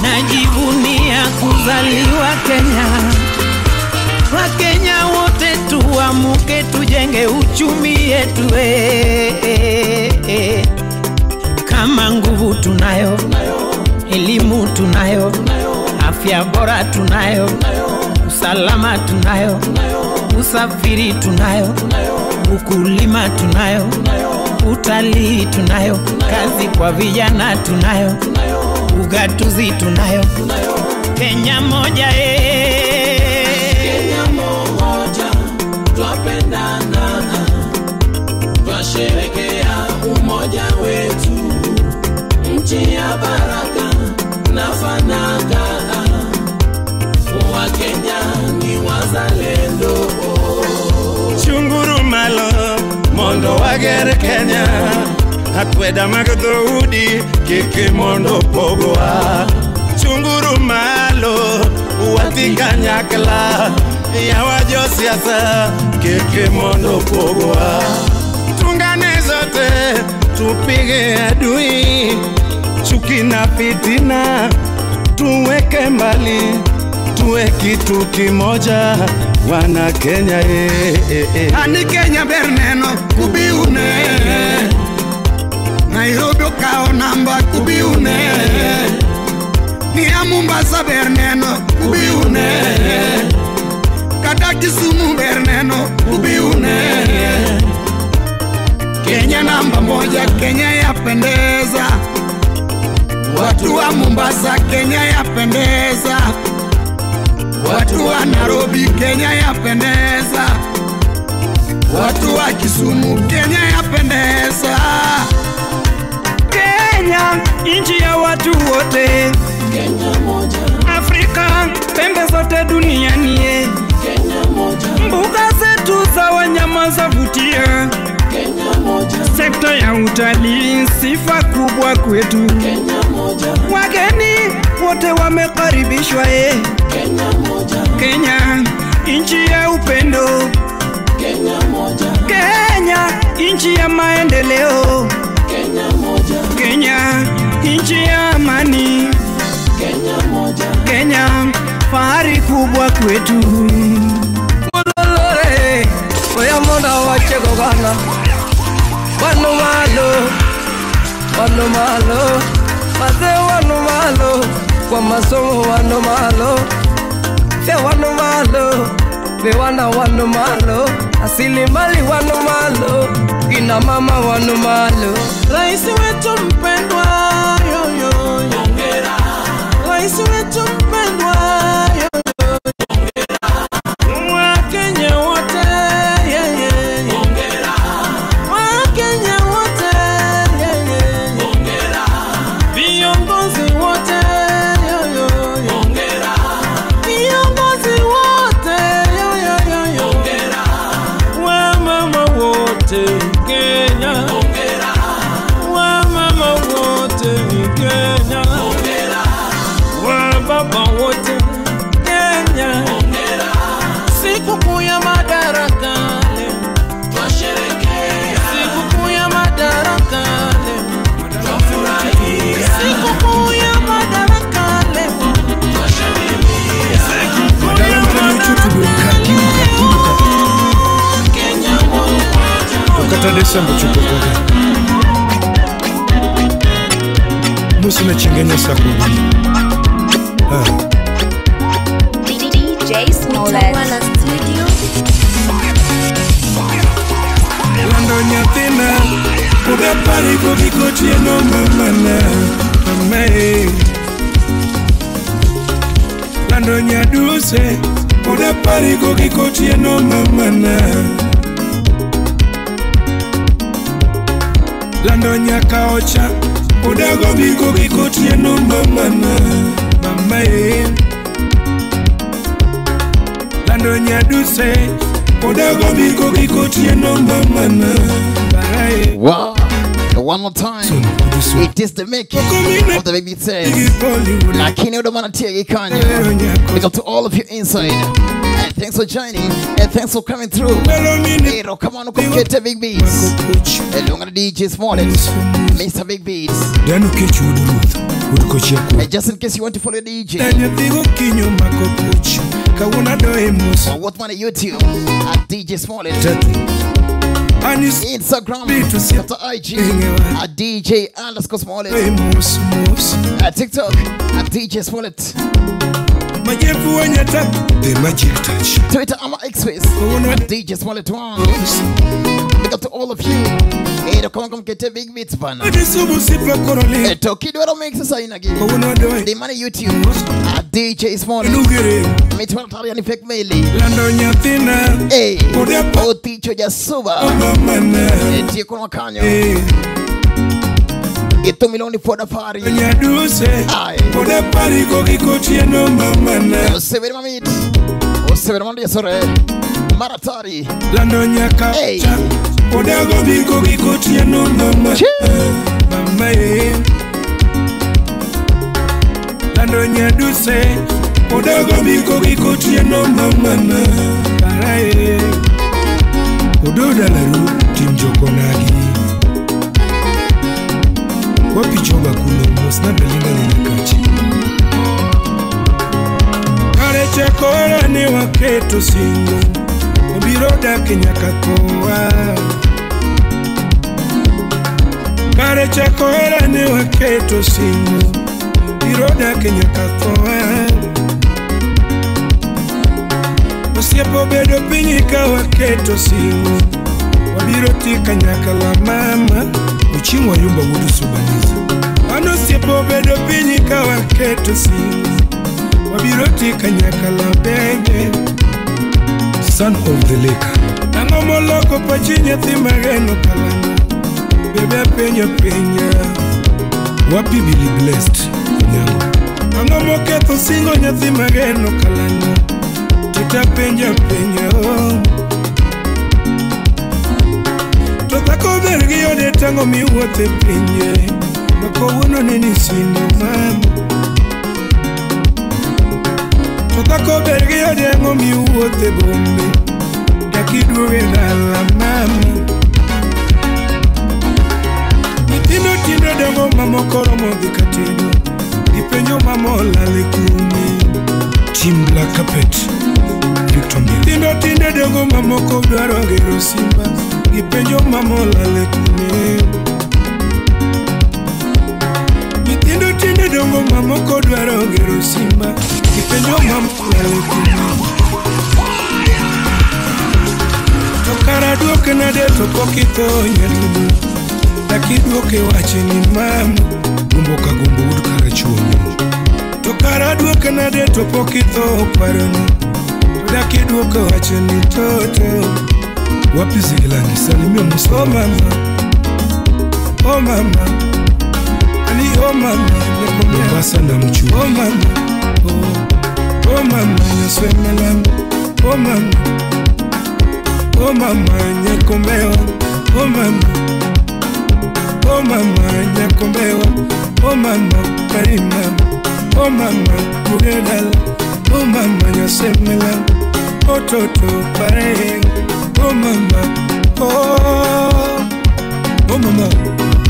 Najivunia kuzaliwa Kenya. Wakenya wote tuamuke tujenge uchumi yetu. Kama nguvu tunayo, elimu tunayo, afya bora tunayo, usalama tunayo, usafiri tunayo, ukulima tunayo, utalii tunayo, kazi kwa vijana tunayo, ugatuzi tunayo. Kenya moja Kenya moja, twapendana, twasherekea umoja wetu, nchi ya baraka na fanaka. Wakenya ni wazalendo. Chunguru malo mondo wager Kenya, akweda mag dhoudi kik mondo pogwa. Chunguru malo wati kanyakla, yawa josiasa kik mondo pogwa. Tungane zote tupige adui, chuki na fitina tuweke mbali, tuwe kitu kimoja wana Kenya. Ani Kenya ber neno kubiune, Nairobi okao namba kubiune, Nia Mombasa ber neno kubiune, kata Kisumu ber neno kubiune. Kenya namba moja, Kenya yapendeza. Watu wa Mombasa, Kenya yapendeza. Watu wa Nairobi, Kenya yapendeza. Watu wa Kisumu, Kenya yapendeza. Kenya, nchi ya watu wote. Kenya moja, Afrika, pembe zote duniani. Kenya moja, mbuga zetu za wanyama zavutia. Kenya moja, sekta ya utalii sifa kubwa kwetu. Kenya moja, wageni wote wamekaribishwa. Kenya moja, Kenya nchi ya upendo. Kenya moja, Kenya nchi ya maendeleo. Kenya moja, Kenya nchi ya amani. Kenya moja, Kenya fahari kubwa kwetu. Ololore oya monda wachego gana. Wanu malo, wanu malo, wazee wanu malo, kwa masomo wanu malo, fe wanu malo, viwanda wanu malo, asilimali wanu malo, kina mama wanu malo. Rais wetu mpendwa, yo yo, hongera. Rais wetu mpendwa, yo yo, hongera. Wakenya wote, yeah yeah, hongera. Wakenya wote, yeah yeah, hongera. Viongozi wote, yo yo, hongera. Viongozi wote, yo yo yo, hongera. Wamama wote Kenya, hongera. Wamama wote Kenya, hongera. Wababa wote Kenya, hongera. Sikukuu ya Madaraka leo twasherehekea. Sikukuu ya Madaraka leo twafurahia. Sikukuu ya Madaraka leo twasherehekea. Sikukuu ya Madaraka Kenya moja. Ukata Desemba chupokoke Musi na chengenya sakubini. DJ Smollett. Lando nyathina Udapari gogi kotieno mamana mamae. Lando nyaduse Udapari gogi kotieno mamana. Lando nyakaocha Udago bigo gogi kotieno mamana mamae. Mama e Lando nyaduse Odago biko kikotieno mama na. Wow. One more time. It is the making of the baby says. Lakini udomana tia gikanyo. Big up to all of you inside. And thanks for joining. And thanks for coming through. Ero, come on, come get the big beats. And DJ Smollett, Mr. Big Beats. And just in case you want to follow the DJ, or what one on YouTube at DJ Smollett. Instagram, IG at DJ _Smollett. At TikTok at DJ Smollett. The magic touch. Twitter, I'm X-Face at DJ Smollett 1. Big up to all of you. Hey, come get a big beats, man. Toki do makes us again. The money YouTube at DJ Smollett. Meet one Italian effect melee. Hey, Oticho Jasuba. Tiko Makanyo. Ito miloni for the party. Aye. Osebere mamit. Osebere mamit sore. Maratari. Hey. Odago biko kikotieno mama. Mama e Lando nyaduse Odago biko kikotieno mama na. Parae Ododa laru timjoko nagi. Wapi choba kuno mosna belinda nilikachi. Kare chakora ni waketo singo. Obiro dak nyaka toa. Kare chakora ni waketo singo. Obiro dak nyaka toa. Osiepo bedo piny ka waketo singo. Wabiro tika nyaka la mama. Uchimwa yumba wudu subaniza. Ano siepo bedo piny ka waketo singo. Wabiro tika nyaka la bebe. Son of the lake. Ang'o moloko pachi nyathi mageno kalano. Bebe penyo penya. Wapi Billy Blessed Onyango. Ang'o moketho singo nyathi mageno kalano. Teta penja penja. To dhako ber gi ode tang'o miwuothe pinje. Ma kawuono neni singo mama. To dhako ber gi ode ang'o miwuothe bombe. Dak iduoge dala mama. Nyithindo tindo dongo mamoko romo dhi katedo. Gipenjo mama olal e kune. Team Black Carpet Victor Mbele. Nyithindo tindo dongo mamoko dwaro gero simba. Gipenjo mama olal e kune. Nyithindo tindo dongo mamoko dwaro gero simba. Gipenjo mama olal e kune. To kara duoke nade to pok itho nyaluo. Dak iduoke wache ni mama. Gombo ka gombo wuod Karachuonyo. To kara duoke nade to pok itho paroni. To dak iduoke wache ni toto. Wapi Zigilani salimia Musa. Oh mama. Oh mama. Ali oh mama. Mombasa na Mchu. Oh mama. Oh, oh mama nyosemelam. Oh mama. Oh mama nyakombewa. Oh mama. Oh mama nyakombewa. Oh mama karima. Oh mama mugedal. Oh mama nyosemelam. Oh toto pare. Oh mama. Oh. Oh mama.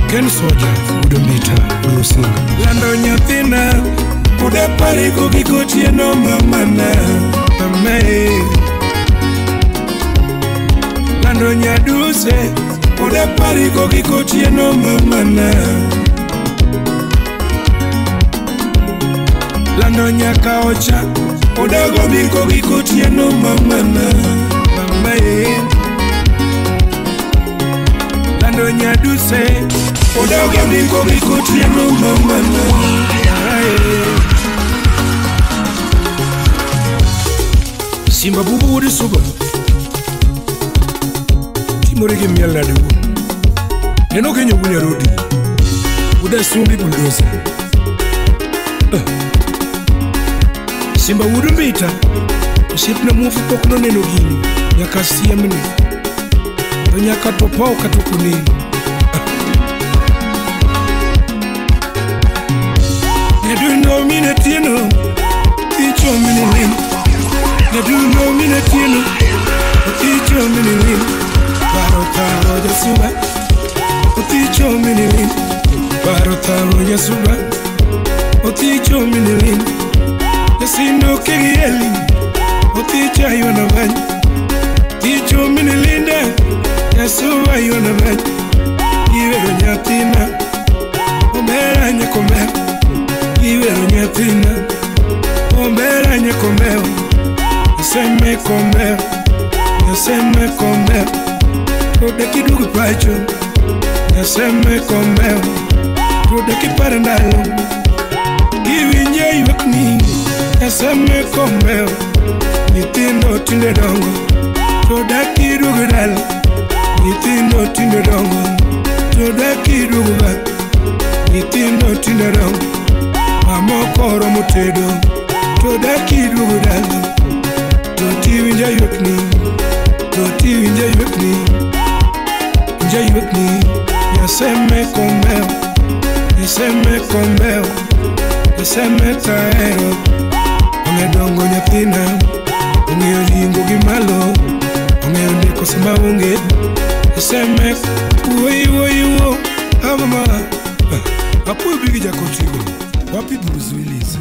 Ken Soja Udombita Ulusinga. Lando nyathina Oda parigo gikotieno mama na. Mama e Lando nyaduse Oda parigo gikotieno mama na. Lando nyaka ocha Odago biko gikotieno mama na. Mama e Lando nyaduse Odago biko gikotieno mama na. Simba bubu wuod suba. Timore gi miel nade wuon. Neno kenyo wuon rodi. Uda sumbi bulldozer. Simba wuod Mbita osiepna muofu pok noneno gini nyaka siemni to nyaka to pow kata ok oneno. Nyadundo mine tieno icho mine lim. Nyadundo mine tieno icho mine lim. Paro taro jasuba oticho mine lim. Paro taro jasuba oticho mine lim. Yasindo kegieli oticho ayona bany. Ticho mine linda jasuba ayona bany. Iwero nyathina omera nyakomeo. Iwero nyathina omera nyakomeo. Seme komeo, seme komeo. Todeki dugu pacho, seme komeo. Todeki parandalo, iwinje ywakni, seme komeo. Nyithindo tinde dongo, todeki dugu dala. Nyithindo tinde dongo, todeki dugu ba. Nyithindo tinde dongo, mamoko oromo tedo, todeki dugu dala. Toti winja ywakni, toti winja ywakni, winja ywakni. Yaseme komeo, yaseme komeo, yaseme taero. Ong'e dongo nyathina, ong'eyo ringo gi malo, ong'eyo ndiko sama onge. Yaseme wuoyi wuoyi wuo, amama. Apuoyo bigi jakotigo, wapi Bruce Willis?